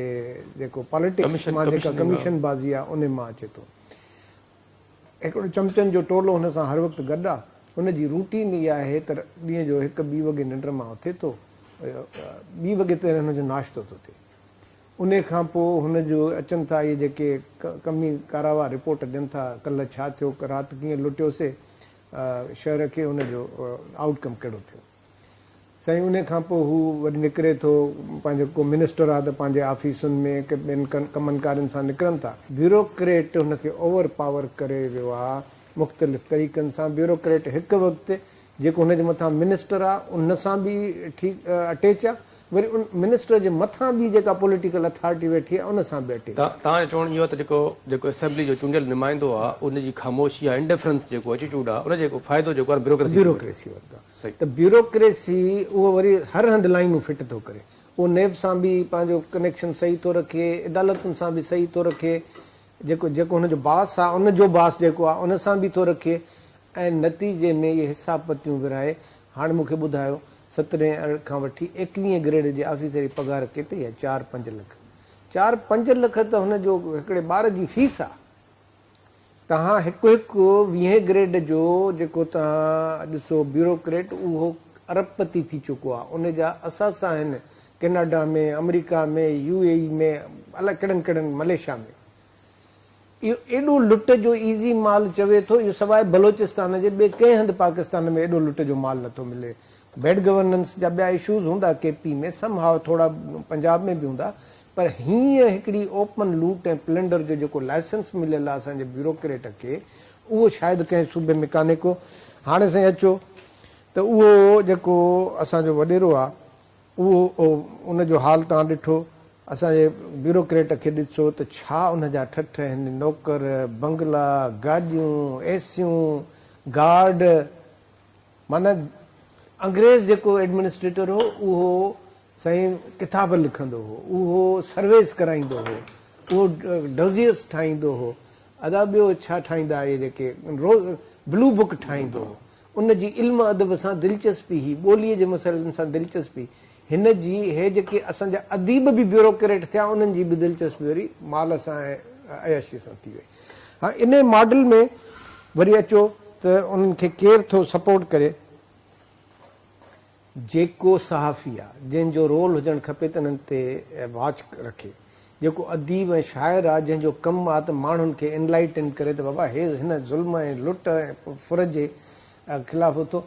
جيڪو پاليٽڪس مان جيڪا ڪميشن بازي آهي ان مان اچي ٿو. هڪڙو چمچن جو ٽولو هن سان هر وقت گڏ آهي. هن جي روٽين اها آهي ته ڏينهن جو هڪ ٻي وڳي ننڊ مان اٿي ٿو، ٻي وڳي تائين هن جو ناشتو ٿو ٿئي. انهي کان پوء هن جو اچن ٿا اهي جيڪي ڪمي ڪاراوا رپورٽ ڏين ٿا ڪلهه ڇا ٿيو، رات ڪيئن لٽيوسي شهر کي، ان جو آئوٽ ڪم ڪهڙو ٿيو. سائين انهي کان پوء هو وري نڪري ٿو پنهنجو ڪو منسٽر آ ته پنهنجي آفيسن ۾ ڪي ٻين ڪمن ڪارين سان نڪرن ٿا. بيوروڪريٽ هن کي اوور پاور ڪري ويو آ مختلف طريقن سان بيوروڪريٽ هڪ وقت جيڪو هن جي مٿان منسٽر آ ان سان به ٺيڪ اٽيچ آ وري ان منسٽر جي مٿان ٻي جيڪا پوليٽيڪل اٿارٽي ويٺي آهي ان سان به اٽيچ. توهان جو چوڻ اهو آهي ته جيڪو جيڪو اسيمبلي جو چونڊيل نمائندو آهي ان جي خاموشي يا انڊفرنس جيڪو ايٽيٽيوڊ آهي ان جيڪو فائدو جيڪو آهي بيوروڪريسي ٿي وٺي. بيوروڪريسي ورتو آهي ته بيوروڪريسي اهو وري هر هنڌ لائينون فٽ ٿو ڪري اهو نيب سان به پنهنجو ڪنيڪشن صحيح ٿو رکي عدالتن سان به صحيح ٿو رکي جيڪو جيڪو هن جو باس آهي ان جو باس جيڪو آهي ان سان به ٿو رکي ۽ نتيجي ۾ اهي حصا پتيون ورهائي هاڻ مون کي ٻڌايو سترهين کان وٺي ايڪويهين گريڊ جي آفيسر جي پگهار ڪيتري آهي؟ چار پنج لک. چار پنج لک ته هن جو هڪڙي ٻار جي فيس آهي. توهان هڪ هڪ ويهين گريڊ جو جيڪو توهان ڏسو بيوروڪريٽ اهو ارب پتي ٿي چڪو آهي. ان جا اثاثا آهن ڪيناڊا ۾، آمريڪا ۾، يو اي اي ۾ الائي ڪهڙن ڪهڙن ملائيشيا ۾. اهو ايڏو لٽ جو ايزي مال چوي ٿو، اهو سواء بلوچستان جي ٻئي ڪنهن هنڌ پاڪستان ۾ ايڏو لٽ جو مال نٿو ملي. بيڊ گورننس جا ٻيا اشوز هوندا ڪي پي ۾ سم هاء ٿورا پنجاب ۾ به هوندا پر هينئن هڪڙي اوپن لوٽ ۽ پلنڊر جو جيڪو لائسنس مليل آهي اسان جي بيوروڪريٽ کي اهو شايد ڪنهن صوبي ۾ ڪانهي ڪو. هاڻي سائين اچو ته اهو جيڪو اسان جو وڏيرو آهي اهو ان جو حال توهان ڏٺو، اسان جي بيوروڪريٽ کي ڏسو ته ڇا ان جا ٺٺ آهن، نوڪر، بنگلا، گاڏيون، ايسيون، گارڊ، معنيٰ انگريز جيڪو ايڊمنسٽريٽر هو اهو سائين ڪتاب لکندو هو، اهو سرويز ڪرائيندو هو، اهو ڊوزيئرس ٺاهيندو هو، ادا ٻيو ڇا ٺاهيندا اهي جيڪي روز بلو بڪ ٺاهيندو هو. ان جي علم ادب سان دلچسپي هئي، ٻوليء جي مسئلن سان دلچسپي هن جي هي جيڪي اسان جا اديب به بيوروڪريٽ ٿيا انهن جي به دلچسپي وري مال سان ۽ عياشي سان ٿي وئي. هاڻ انهي ماڊل ۾ وري اچو ته انهن کي ڪير ٿو سپورٽ ڪري؟ جيڪو صحافي آ، جنهن جو رول هجڻ کپي ته انهن تي واچ رکي. جيڪو اديب ۽ شاعر آ، جنهن جو ڪم آ ته ماڻهن کي انلائيٽن ڪري ته بابا هي هن ظلم ۽ لٽ ۽ ڦر جي خلاف اٿو.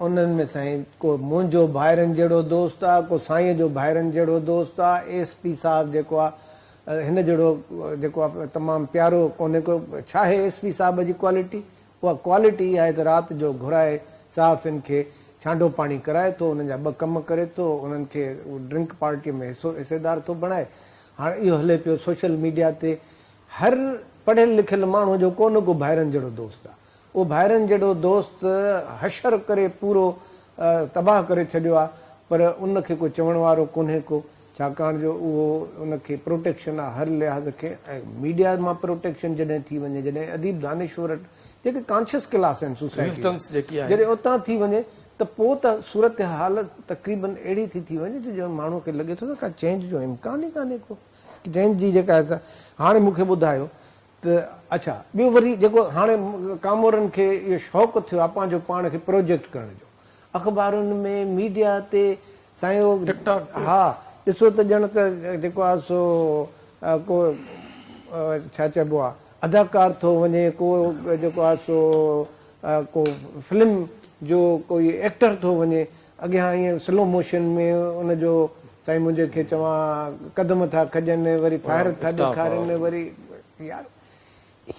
انهن ۾ سائين ڪو منهنجو ڀائرن جهڙو دوست آ، ڪو سائين جو ڀائرن جهڙو دوست آ، ايس پي صاحب جيڪو آ هن جهڙو جيڪو آ تمام پيارو ڪونهي ڪو. ڇاهي ايس پي صاحب جي ڪوالٽي؟ اها ڪوالٽي اها آهي ته رات جو گهرائي صحافين کي ڇانڊو پاڻي ڪرائي ٿو، انهن جا ٻه ڪم ڪري ٿو، انهن کي ڊرنڪ پارٽيء ۾ حصو حصيدار ٿو بڻائي. هاڻ اهو هلي پيو سوشل ميڊيا تي هر پڙهيل لکيل ماڻهوء جو ڪو نه ڪو ڀائرن جهڙو دوست آهي. اهو ڀائرن جهڙو دوست حشر ڪري پورو تباهه ڪري ڇڏيو آهي پر ان کي ڪو چوڻ وارو ڪونهي ڪو. ڇاڪاڻ جو اهو ان کي پروٽيڪشن آ هر لحاظ کي ۽ ميڊيا مان پروٽيڪشن جڏهن ٿي وڃي جڏهن اديب دانشور جيڪي ڪانشس ڪلاس آهن سوسائٽي ريزسٽنس جيڪي آهي جڏهن اتان ٿي وڃي ته پو ته صورتحال تقريبن اهڙي ٿي ٿي وڃي جو ڄڻ ماڻهو کي لڳي ٿو ته ڪا چينج جو امڪان ئي ڪانهي ڪو چينج جي جيڪا آهي سا هاڻي مون کي ٻڌايو ته اڇا ٻيو وري جيڪو هاڻي ڪامورن کي اهو شوق ٿيو آهي پنهنجو پاڻ کي پروجيڪٽ ڪرڻ جو اخبارن ۾ ميڊيا تي سائين اهو ٽڪ ٽاڪ تي ها ڏسو ته ڄڻ ته جيڪو آهي سو ڪو ڇا چئبو آهي اداڪار ٿو وڃي ڪو جيڪو آهي سو ڪو فلم جو ڪوئي ايڪٽر ٿو وڃي اڳيان ائين سلو موشن ۾ ان جو سائين منهنجي کي چوان قدم ٿا کڄن وري فائر ٿا ڏيکارين وري يار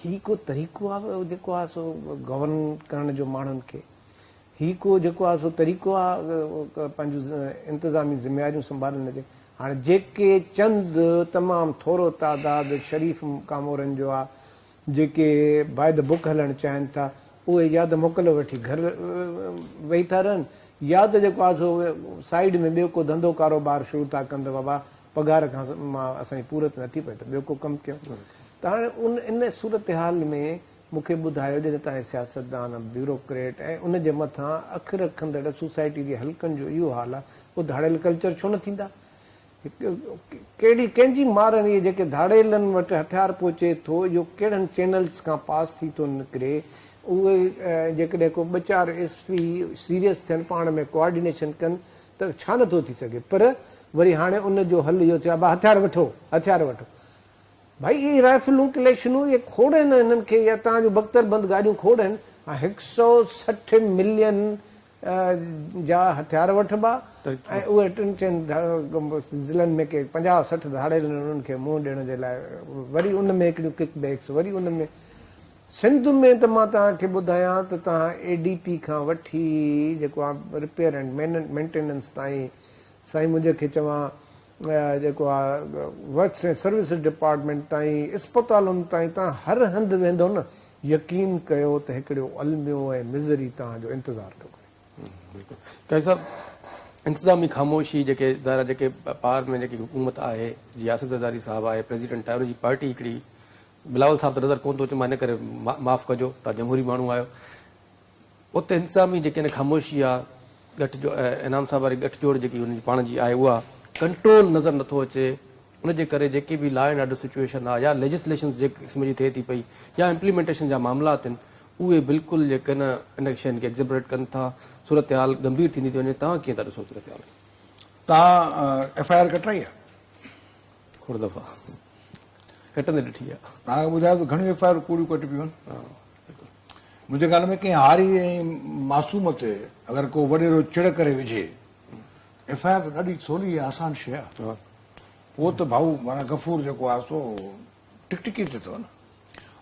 هي ڪو طريقو آهي جيڪو آهي سو گورن ڪرڻ جو ماڻهن کي هي ڪو جيڪو آهي سو طريقو آهي پنهنجون انتظامي ذميواريون سنڀالڻ جي هاڻي جيڪي چند تمام ٿورو تعداد شريف ڪامورن جو آهي جيڪي باء the book هلڻ چاهين ٿا اهي يا ته موڪل وٺي گهر ويهي ٿا رهن يا ته جيڪو آهي سو سائيڊ ۾ ٻيو ڪو ڌنڌو ڪاروبار شروع ٿا ڪن ته بابا پگهار کان مان اسان جي پورت نٿي پئي ته ٻيو ڪو ڪم ڪيون ته هاڻي ان ان صورتحال ۾ مون کي ٻڌايو جڏهن توهان سياستدان بيوروڪريٽ ۽ ان جي مٿان اک رکندڙ سوسائٽي جي حلقن جو اهو حال آهي پوء ڌاڙيل ڪلچر ڇو نه ٿيندا ڪهڙي ڪنهن جي مار اهي جيڪي ڌاڙيلن وٽ هٿيار پهچي ٿو اهو ڪهڙن چينلز کان پاس ٿي ٿو نڪري اهي جيڪڏهن ڪو ٻه چار ايس پي سيريس ٿين پاڻ ۾ ڪوآرڊينيشن ڪن ته ڇا نٿو ٿي سگهي پر وري هاڻي ان جو حل اهو ٿيو آهي ڀا هٿيار وٺو هٿيار وٺو ڀائي اهي رائفلون ڪليشنون اهي کوڙ آهن هنن کي يا توهان جون بڪتر بند گاڏيون کوڙ آهن هڪ سو 60 ملين جا هٿيار وٺبا ۽ اهي ٽن چئن ضلعن ۾ ڪي 50 60 ڌاڙيل انهن کي منهن ڏيڻ جي لاء وري ان ۾ هڪڙيون ڪڪ بيڪس وري ان ۾ سنڌ ۾ ته مان توهان کي ٻڌايان ته توهان اي ڊي پي کان وٺي جيڪو آهي رپيئر اينڊ مينٽيننس تائين سائين منهنجي کي چوان جيڪو آ ورڪس ۽ سروسز ڊپارٽمينٽ تائين اسپتالن تائين توهان هر هنڌ ويندو نه يقين ڪيو ته هڪڙو الميو ۽ مزري توهان جو انتظار ٿو ڪري. بلڪل قاضي صاحب انتظامي خاموشي جيڪي ظاهر آهي جيڪي پاور ۾ جيڪي حڪومت آهي جي آصف زرداري صاحب آهي پريزيڊنٽ آهي ان جي پارٽي هڪڙي بلاول صاحب ته نظر ڪون ٿو اچي مان ان ڪري معاف ڪجو تان جمهوري ماڻهو آهيو اتي انتظامي جيڪي ان خاموشي آ ڳٺ جو انعام صاحب واري ڳٺ جوڙ جيڪي ان جي پاڻ جي آهي اها ڪنٽرول نظر نٿو اچي ان جي ڪري جيڪي به لا اينڊ آرڊر سچوئيشن آ يا ليجسليشنز جي قسم جي ٿئي ٿي پئي يا امپليمينٽيشن جا معاملات آهن اهي بلڪل جيڪي نه ان شين کي ايگزيبريٽ ڪن ٿا صورتحال ڳنڀير ٿيندي ٿي وڃي توهان ڪيئن ٿا ڏسو صورتحال کي؟ توهان ايف I R ڪٽرائي آ؟ کوڙ دفعا ڪٽندي ڏٺي آ. توهان کي ٻڌايو ته گهڻيون ايف I R ڪوڙيون ڪٽبيون آهن. منهنجي خيال ۾ ڪنهن هاري ۽ معصوم تي اگر ڪو وڏيرو چڙ ڪري وجهي ته ايف I R ته ڏاڍي سولي ۽ آسان شيء آ. پوء ته ڀائو معنيٰ غفور جيڪو آ سو ٽڪٽڪي تي اٿو نه.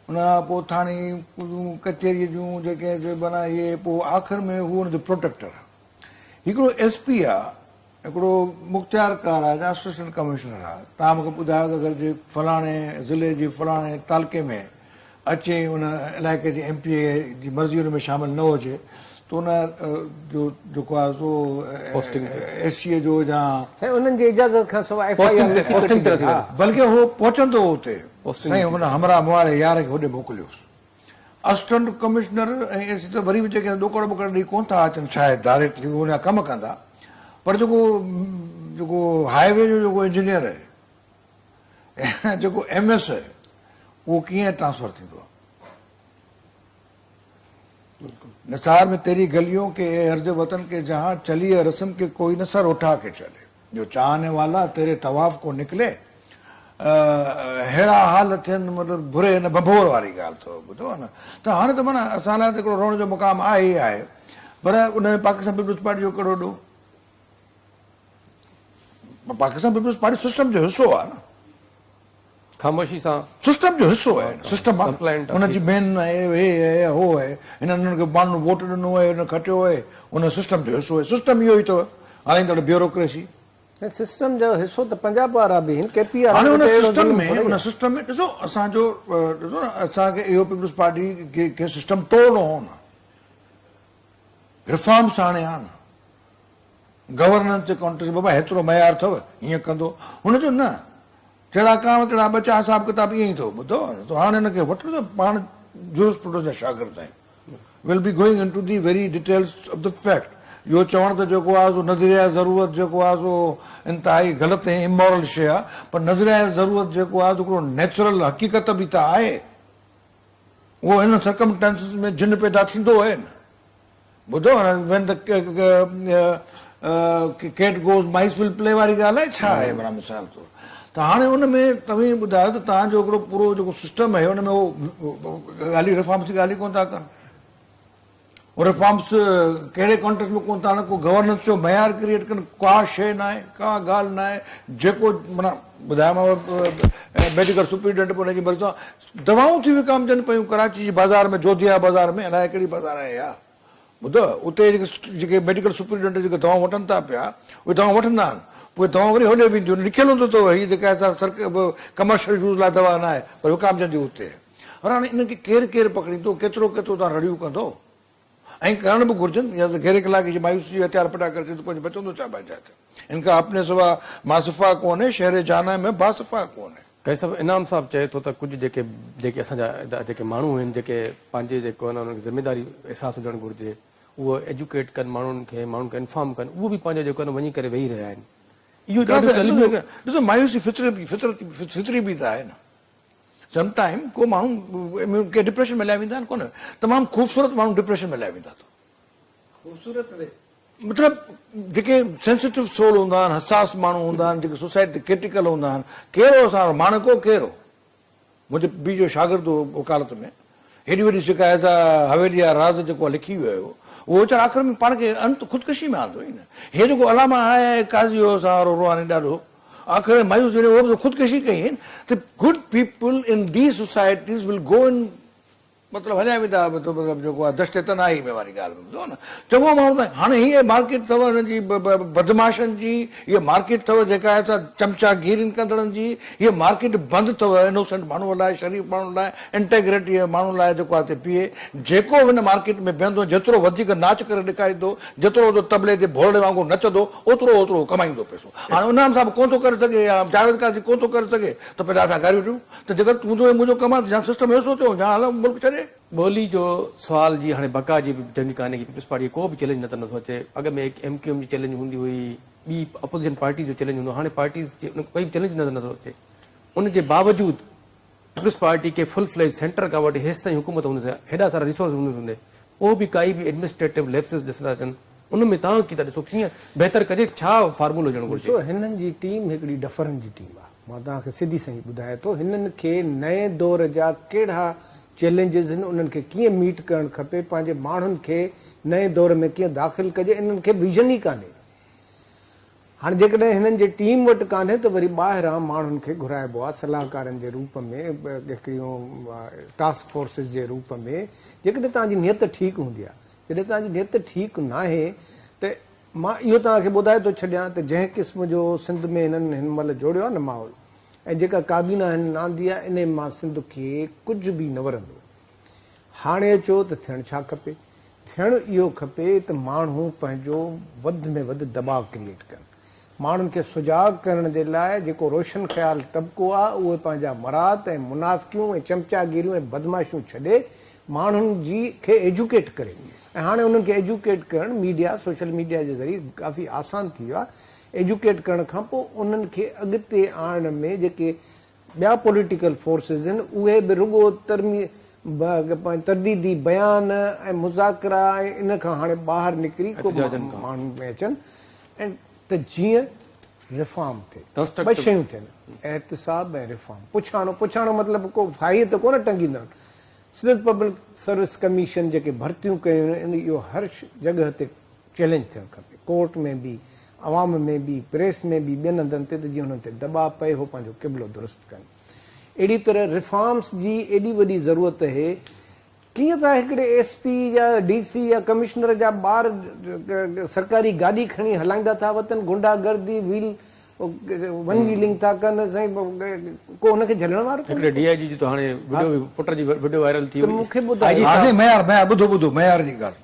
ان کان پوء ٿاڻي جون ڪچهريء جون جيڪي سي معنيٰ اهي پوء آخر ۾ هو ان جو پروٽيڪٽر آ. هڪڙو ايس پي آ، هڪڙو مختيارڪار آ يا اسسٽنٽ ڪمشنر آ، توهان مون کي ٻڌايو ته اگر جي فلاڻي ضلعي جي فلاڻي تعلقي ۾ اچي ان علائقي جي ايم پي اي جي مرضي ان ۾ شامل نه هجي ته ان جو جيڪو آ سو ايس سي جو يا سائين انهن جي اجازت کان سواء ايف I R نٿي ڪٽجي. بلڪه هو پهچندو اتي سائين هن همراهه مون واري يار کي هوڏي موڪليوس. اسسٽنٽ ڪمشنر ۽ اي سي ته وري به جيڪي ڏوڪڙ ٻوڪڙ ڏئي ڪونه ٿا اچن شايد ڊائريڪٽلي هو ان جا ڪم ڪندا پر جيڪو جيڪو هاء وي جو جيڪو انجنيئر آهي جيڪو ايم ايس آهي اهو ڪيئن ٽرانسفر ٿيندو آهي. نثار ۾ تيري گليون ڪي اي ارض وطن ڪي جهان چلي اي رسم ڪي ڪوئي نه سر اٺا ڪي چلي جو چاهني والا تيري طواف ڪو نڪلي ههڙا حال ٿين مطلب بري نه ڀنڀور واري ڳالهه اٿو ٻڌو نه ته هاڻي ته معنيٰ اسان لاء ته هڪڙو روئڻ جو مقام آهي ئي آهي پر ان ۾ پاڪستان پيپلز پارٽي جو ڪهڙو ڏوهه پاڪستان پيپلز پارٽي سسٽم جو حصو آهي نه خاموشي سان سسٽم جو حصو آهي سسٽم آهي ان جي مين آهي هي آهي هو آهي هنن انهن کي ماڻهن ووٽ ڏنو آهي هن کٽيو آهي ان سسٽم جو حصو آهي سسٽم اهو ئي اٿو هلائيندڙ بيوروڪريسي. سسٽم جو حصو ته پنجاب وارا به آهن ڪي پي وارا هاڻي ان سسٽم ۾ ان سسٽم ۾ ڏسو اسان جو ڏسو نه اسان کي اهو پيپلز پارٽي کي سسٽم ٽوڙڻو هو نه ريفارمس آڻي ها نه گورننس جي ڪانٽيڪسٽ بابا هيترو معيار اٿو هيئن ڪندو هن جو نه جهڙا ڪانء تهڙا ٻچا حساب ڪتاب ائين ئي اٿو ٻڌو ته هاڻ هن کي وٺ ته پاڻ جورسپروڊنس جا شاگرد آهيون will be going into the very details of the fact اهو چوڻ ته جيڪو آهي سو نظريه ضرورت جيڪو آهي سو انتهائي غلط ۽ امورل شيء آهي پر نظريه ضرورت جيڪو آهي سو هڪڙو نيچرل حقيقت به ته آهي اهو هن سرڪمٽانسز ۾ جن پيدا ٿيندو آهي نه ٻڌو نه when the cat goes mice will play واري ڳالهه آهي ڇا آهي معنيٰ مثال طور ته هاڻي ان ۾ توهين ٻڌايو ته توهان جو هڪڙو پورو جيڪو سسٽم آهي ان ۾ هو ڳالهيون ريفارمس جي ڳالهه ئي ڪونه ٿا ڪن ريفارمس ڪهڙي ڪانٽيڪسٽ ۾ ڪونه ٿا آڻن ڪو گورننس جو معيار ڪريئيٽ ڪن ڪا شيء ناهي ڪا ڳالهه ناهي جيڪو معنيٰ ٻڌايومانو ميڊيڪل سپرنٽينڊنٽ به ان جي مرضي سان دوائون ٿيون وڪامجن پيون ڪراچي جي بازار ۾ جوڌيا بازار ۾ الائي ڪهڙي بازار آهي اها ٻڌ اتي جيڪي ميڊيڪل سپرنٽينڊنٽ جيڪي دوائون وٺن ٿا پيا اهي دوائون وٺندا آهن پوء دوائون وري هوڏي وينديون آهن لکيل هوندو اٿو هي جيڪا آهي سا سرڪ ڪمرشل يوز لاء دوا نه آهي پر وڪامجندي اتي آهي پر هاڻي انهن کي ڪير ڪير پڪڙيندو ڪيترو ڪيترو توهان رڙيون ڪندو ائين ڪرڻ به گهرجن يا ته غير اخلاقي جي مايوسي جو هٿيار ڦٽا ڪري ڇڏيو ته پوء بچندو ڇا پنهنجي هٿ ان کا اپني سوا ماصفا ڪون هي شهر جانان ۾ باصفا ڪون هي. قاضي صاحب انعام صاحب چئي ٿو ته ڪجهه جيڪي جيڪي اسان جا جيڪي ماڻهو آهن جيڪي پنهنجي جيڪو آهن انهن کي ذميداري احساس هجڻ گهرجي اهو ايجوڪيٽ ڪن ماڻهن کي ماڻهن کي انفارم ڪن اهو به پنهنجو جيڪو آهن وڃي ڪري ويهي رهيا آهن اهو ڏاڍو الميو ڏسو مايوسي فطري فطرتي فطري به ته آهي نه سم ٽائيم ڪو ماڻهو ڪي ڊپريشن ۾ هليا ويندا آهن ڪونه تمام خوبصورت ماڻهو ڊپريشن ۾ هليا ويندا اٿو. خوبصورت به. مطلب جيڪي سينسيٽو سول هوندا آهن حساس ماڻهو هوندا آهن جيڪي سوسائٽي تي ڪرٽيڪل هوندا آهن ڪير هو اسان وارو ماڻڪو ڪير هو منهنجي پيء جو شاگرد هو وڪالت ۾ هيڏي وڏي شڪايت آ حويلي جا راز جيڪو لکي ويو هيو اهو ويچارو آخر ۾ پاڻ کي انت خودڪشي ۾ آندو ئي نه هي جيڪو علامه آء آء قاضي هو اسان وارو روحاني ڏاڍو آخر ۾ مايوس ٿي اهو به خودڪشي ڪئي هئين ته good people in the societies will go in مطلب هليا ويندا مطلب جيڪو آهي دشت تنهائي ۾ واري ڳالهه ۾ ٻڌو نه چڱو ماڻهو ته هاڻي هيء مارڪيٽ اٿو هن جي بدمعاشن جي هيء مارڪيٽ اٿو جيڪا آهي سا چمچا گيرين ڪندڙن جي هيء مارڪيٽ بند اٿو انوسينٽ ماڻهوء لاء شريف ماڻهن لاء انٽيگريٽي ماڻهن لاء جيڪو آهي پيئي جيڪو هن مارڪيٽ ۾ بيهندو جيترو وڌيڪ ناچ ڪري ڏيکاريندو جيترو وڌو طبلي تي ڀولڙي وانگر نچندو اوترو اوترو ڪمائيندو پئسو هاڻي انعام صاحب ڪونه ٿو ڪري سگهي يا جاويد قاضي ڪونه ٿو ڪري سگهي ته پهريان اسان گاريون ڏيون ته جيڪر تنهنجو ۽ منهنجو ڪم آهي ته يا سسٽم اهو ٿيو يا هل ملڪ ڇڏي. ٻولي جو سوال جي هاڻي بقا جي به جنگ ڪانهي ڪي پيپلز پارٽي کي ڪو به چئلينج نظر نٿو اچي اڳ ۾ ايم ڪيو ايم جي چئلينج هوندي هئي ٻي اپوزيشن پارٽيز جو چئلينج هوندو هو هاڻي پارٽيز جي ان ڪوئي به چئلينج نظر نٿو اچي ان جي باوجود پيپلز پارٽي کي فل فليج سينٽر کان وٺي هيستائين حڪومت هوندي سي هيڏا سارا ريسورس هوندي هوندي پوء به ڪائي به ايڊمنسٽريٽو ليپسز ڏسندا اچن ان ۾ توهان ڪي ٿا ڏسو ڪيئن بهتر ڪجي ڇا فارمولو هجڻ گهرجي. ڏسو هنن جي ٽيم هڪڙي ڊفرن جي ٽيم آ مان توهان کي سڌي سئين ٻڌايان ٿو هنن کي نئين دور جا ڪهڙا چئلينجز هن انهن کي ڪيئن ميٽ ڪرڻ کپي پنهنجي ماڻهن کي نئين دور ۾ ڪيئن داخل ڪجي انهن کي ويزن ئي ڪانهي هاڻي جيڪڏهن هنن جي ٽيم وٽ ڪانهي ته وري ٻاهران ماڻهن کي گهرائبو آهي صلاحڪارن جي روپ ۾ هڪڙيون ٽاسڪ فورسز جي روپ ۾ جيڪڏهن توهان جي نيت ٺيڪ هوندي آهي جڏهن توهان جي نيت ٺيڪ ناهي ته مان اهو توهان کي ٻڌائي ٿو ڇڏيان ته جنهن قسم جو سنڌ ۾ هنن هن مهل جوڙيو آهي نه ماحول ۽ جيڪا ڪابينا هنن آندي آهي انهي مان سنڌ کي ڪجهه به نه ورندو. هاڻي اچو ته ٿيڻ ڇا کپي؟ ٿيڻ اهو کپي ته ماڻهو پنهنجو وڌ ۾ وڌ دٻاء ڪريئيٽ ڪن. ماڻهن کي سجاڳ ڪرڻ جي لاء جيڪو روشن خيال طبقو آ اهي پنهنجا مراعات ۽ منافقيون ۽ چمچاگيريون ۽ بدمعاشيون ڇڏي ماڻهن جي کي ايجوڪيٽ ڪري ۽ هاڻي انهن کي ايجوڪيٽ ڪرڻ ميڊيا سوشل ميڊيا جي ذريعي ڪافي آسان ٿي ويو آ ايجوڪيٽ ڪرڻ کان پوء انهن کي اڳتي آڻڻ ۾ جيڪي ٻيا پوليٽيڪل فورسز آهن اهي به رڳو ترديدي بيان ۽ مذاڪرا ۽ ان کان هاڻي ٻاهر نڪري ڪو ماڻهن ۾ اچن ۽ ته جيئن ريفارم ٿئي. ٻه شيون ٿين احتساب ۽ ريفارم. پڇاڻو، پڇاڻو مطلب ڪو ڦاهيء تي ڪونه ٽنگيندا آهن. سنڌ پبلڪ سروس ڪميشن جيڪي ڀرتيون ڪيون آهن اهو هر جڳهه تي چئلينج ٿيڻ کپي، ڪورٽ ۾ به، عوام ۾ به، پريس ۾ به، ٻين هنڌن تي ته جيئن انهن تي دٻاء پئي هو پنهنجو قبلو درست ڪن. اهڙي طرح ريفارمز جي ايڏي وڏي ضرورت اهي، ڪيئن ٿا هڪڙي ايس پي يا ڊي سي يا ڪمشنر جا ٻار سرڪاري گاڏي کڻي هلائيندا ٿا وتن، گنڊا گردي، ويل ون ويلنگ ٿا ڪن، سائين ڪو هن کي جهلڻ وارو ڪونهي. هڪڙي ڊي I جي جي ته هاڻي وڊيو به پٽ جي وڊيو وائرل ٿي ته هئي مون کي آء ٻڌايو. جي صاحب. معيار معيار ٻڌو ٻڌو معيار جي ڳالهه.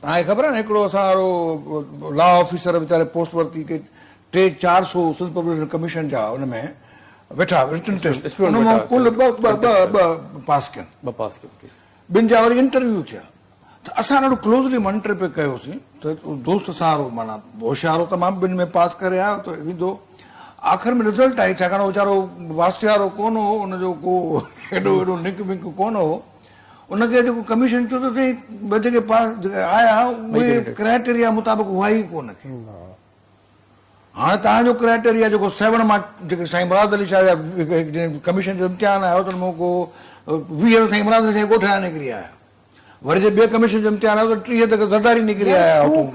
توهان کي خبر آهي نه هڪڙو اسان وارو لا آفيسر ويچاري پوسٽ ورتي ڪي ٽي چار سو سنڌ پبلڪ ڪميشن جا ان ۾ ويٺا رٽن ٽيسٽ ان مان ڪل ٻه ٻه ٻه ٻه پاس ڪين ٻه پاس ڪيو ٻن جا وري انٽرويو ٿيا ته اسان ڏاڍو ڪلوزلي مانيٽر پئي ڪيوسين ته دوست اسان وارو معنيٰ هوشيار هو تمام ٻن ۾ پاس ڪري آيو ته ويندو آخر ۾ رزلٽ آئي ڇاڪاڻ ويچارو واسطي وارو ڪونه هو ان جو ڪو ايڏو ايڏو لنڪ ونڪ ڪونه هو ان کي جيڪو ڪميشن چيو ته سائين ٻه جيڪي پاس جيڪي آيا اهي ڪرائيٽيريا مطابق هئا ئي ڪونه ڪي. هاڻي توهان جو ڪرائيٽيريا جيڪو سيوهڻ مان جيڪي سائين مراد علي شاهه جا جڏهن ڪميشن جو امتحان آيو ته ان مان ڪو 20 ته سائين مراد علي شاهه جي ڳوٺ جا نڪري آيا. وري جي ٻئي ڪميشن جو امتحان آيو ته 30 ته زرداري نڪري آيا اتون.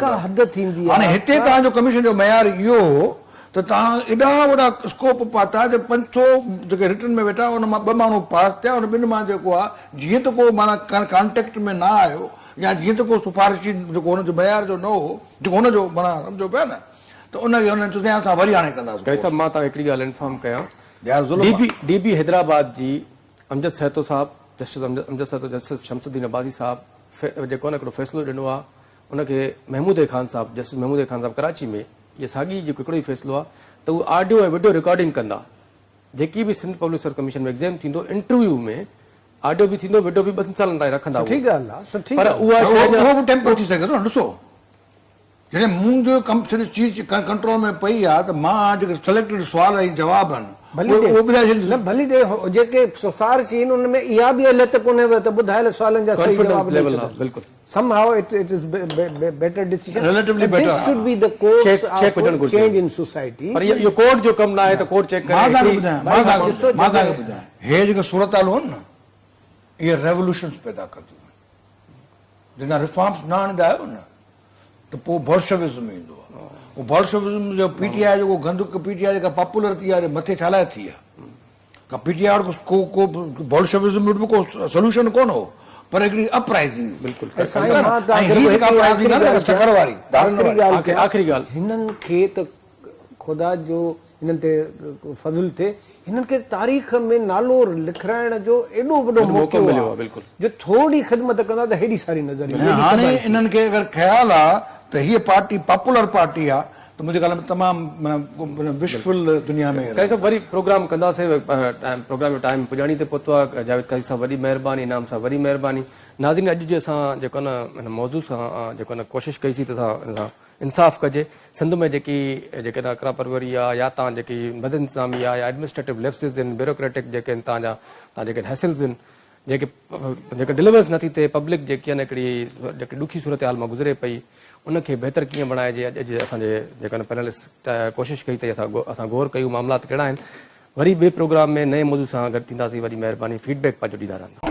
هاڻي هتي توهان جو ڪميشن جو معيار اهو هو ته توهان ايڏا وڏا اسڪوپ پاتا جو 500 جيڪي رٽن ۾ ويٺا ان مان ٻه ماڻهو پاس ٿيا ان ٻن مان جيڪو آ جيئن ته ڪو معنيٰ ڪانٽيڪٽ ۾ نه آيو يا جيئن ته ڪو سفارشي جيڪو هن جو معيار جو نه هو جيڪو هن جو معنيٰ سمجهو پيا نه ته ان کي هنن چيو سائين اسان وري هاڻي ڪنداسون قائد صاحب مان توهان کي هڪڙي ڳالهه انفارم ڪيان يار ظلم D B D B Hyderabad جي امجد سهتو صاحب جسٽس امجد سهتو جسٽس شمس الدين عباسي صاحب جيڪو آ نه هڪڙو فيصلو ڏنو آ ان کي محمود اي خان صاحب جسٽس محمود اي خان صاحب ڪراچي ۾ اهي ساڳي جيڪو هڪڙو ئي فيصلو آهي ته هو آڊيو ۽ وڊيو رڪارڊنگ ڪندا جيڪي به Sindh public service commission ۾ exam ٿيندو انٽرويو ۾ آڊيو به ٿيندو وڊيو به ٻن سالن تائين رکندا سٺي ڳالهه آهي سٺي پر اها شيء اڃا اهو به ٽيمپر ٿي سگهي ٿو نه ڏسو جڏهن منهنجو ڪم سڄي چيز ڪنٽرول ۾ پئي آهي ته مان جيڪي سليڪٽيڊ سوال ۽ جواب آهن ڀلي ڏي اهي ٻڌائي ڇڏيندس نه ڀلي ڏي جيڪي سفارشي آهن ان ۾ اها به اهليت ڪونهي ته ٻڌايل سوالن جا صحيح ڪانفيڊنس جواب ڏئي ليول آهي سگهن بلڪل Somehow it it is better decision Relatively and better this should be the course check of هجڻ گهرجي change in society. پر اهو ڪورٽ جو ڪم ناهي ته ڪورٽ چيڪ ڪري مان توهان کي هڪڙي ٻڌايان مان توهان کي مان توهان کي ٻڌايان هي جيڪي صورتحالون آهن نه اهي ريولوشنز پيدا ڪنديون آهن جڏهن ريفارمز نه آڻيندا آهيو نه ته پوء بولشوزم ايندو آهي پوء بولشوزم جو پي ٽي آء جيڪو گند پي ٽي آء جيڪا پاپولر ٿي آهي مٿي ڇا لاء ٿي آهي ڪا پي ٽي آء وٽ ڪو ڪو بولشوزم وٽ به ڪو سوليوشن ڪونه هو پر هڪڙي اپ رائزنگ بلڪل ۽ سائين مان ته ۽ هي جيڪا اپ رائزنگ آهي نه سکر واري ڌاڙن واري آخري ڳالهه هنن کي ته خدا جو هنن تي فضل ٿئي هنن کي تاريخ ۾ نالو لکرائڻ جو ايڏو وڏو موقعو مليو آهي بلڪل جو ٿوري خدمت ڪندا ته هيڏي ساري نظر ايندي ۽ هاڻي انهن کي اگر خيال آ ته هيء پارٽي پاپولر پارٽي آ ته منهنجي خيال ۾ تمام معنيٰ وشفل دنيا ۾ قاضي صاحب وري پروگرام ڪنداسين پروگرام جو ٽائيم پڄاڻي تي پهتو آ جاويد قاضي صاحب وڏي مهرباني انعام صاحب وڏي مهرباني ناظرين اڄ جي اسان جيڪو نه هن موضوع سان جيڪو نه ڪوشش ڪئي سي ته اسان ان سان انصاف ڪجي سنڌ ۾ جيڪي جيڪي نه اقرا پروري آ يا تان جيڪي بد انتظامي آ يا ايڊمنسٽريٽو ليپسز آهن بيوروڪريٽڪ جيڪي آهن تان جا تان جيڪي هيسلز آهن جيڪي جيڪا ڊليورنس نٿي ٿئي پبلڪ جيڪي آهن هڪڙي جيڪي ڏکي صورتحال مان گذري پئي ان کي بهتر ڪيئن بڻائجي اڄ جي اسان جي جيڪا پينلسٽ ڪوشش ڪئي ته اسان اسان غور ڪيون معاملات ڪهڙا آهن وري ٻئي پروگرام ۾ نئين موضوع سان گڏ ٿينداسين وڏي مهرباني فيڊ بيڪ پنهنجو ڏيندا رهندا.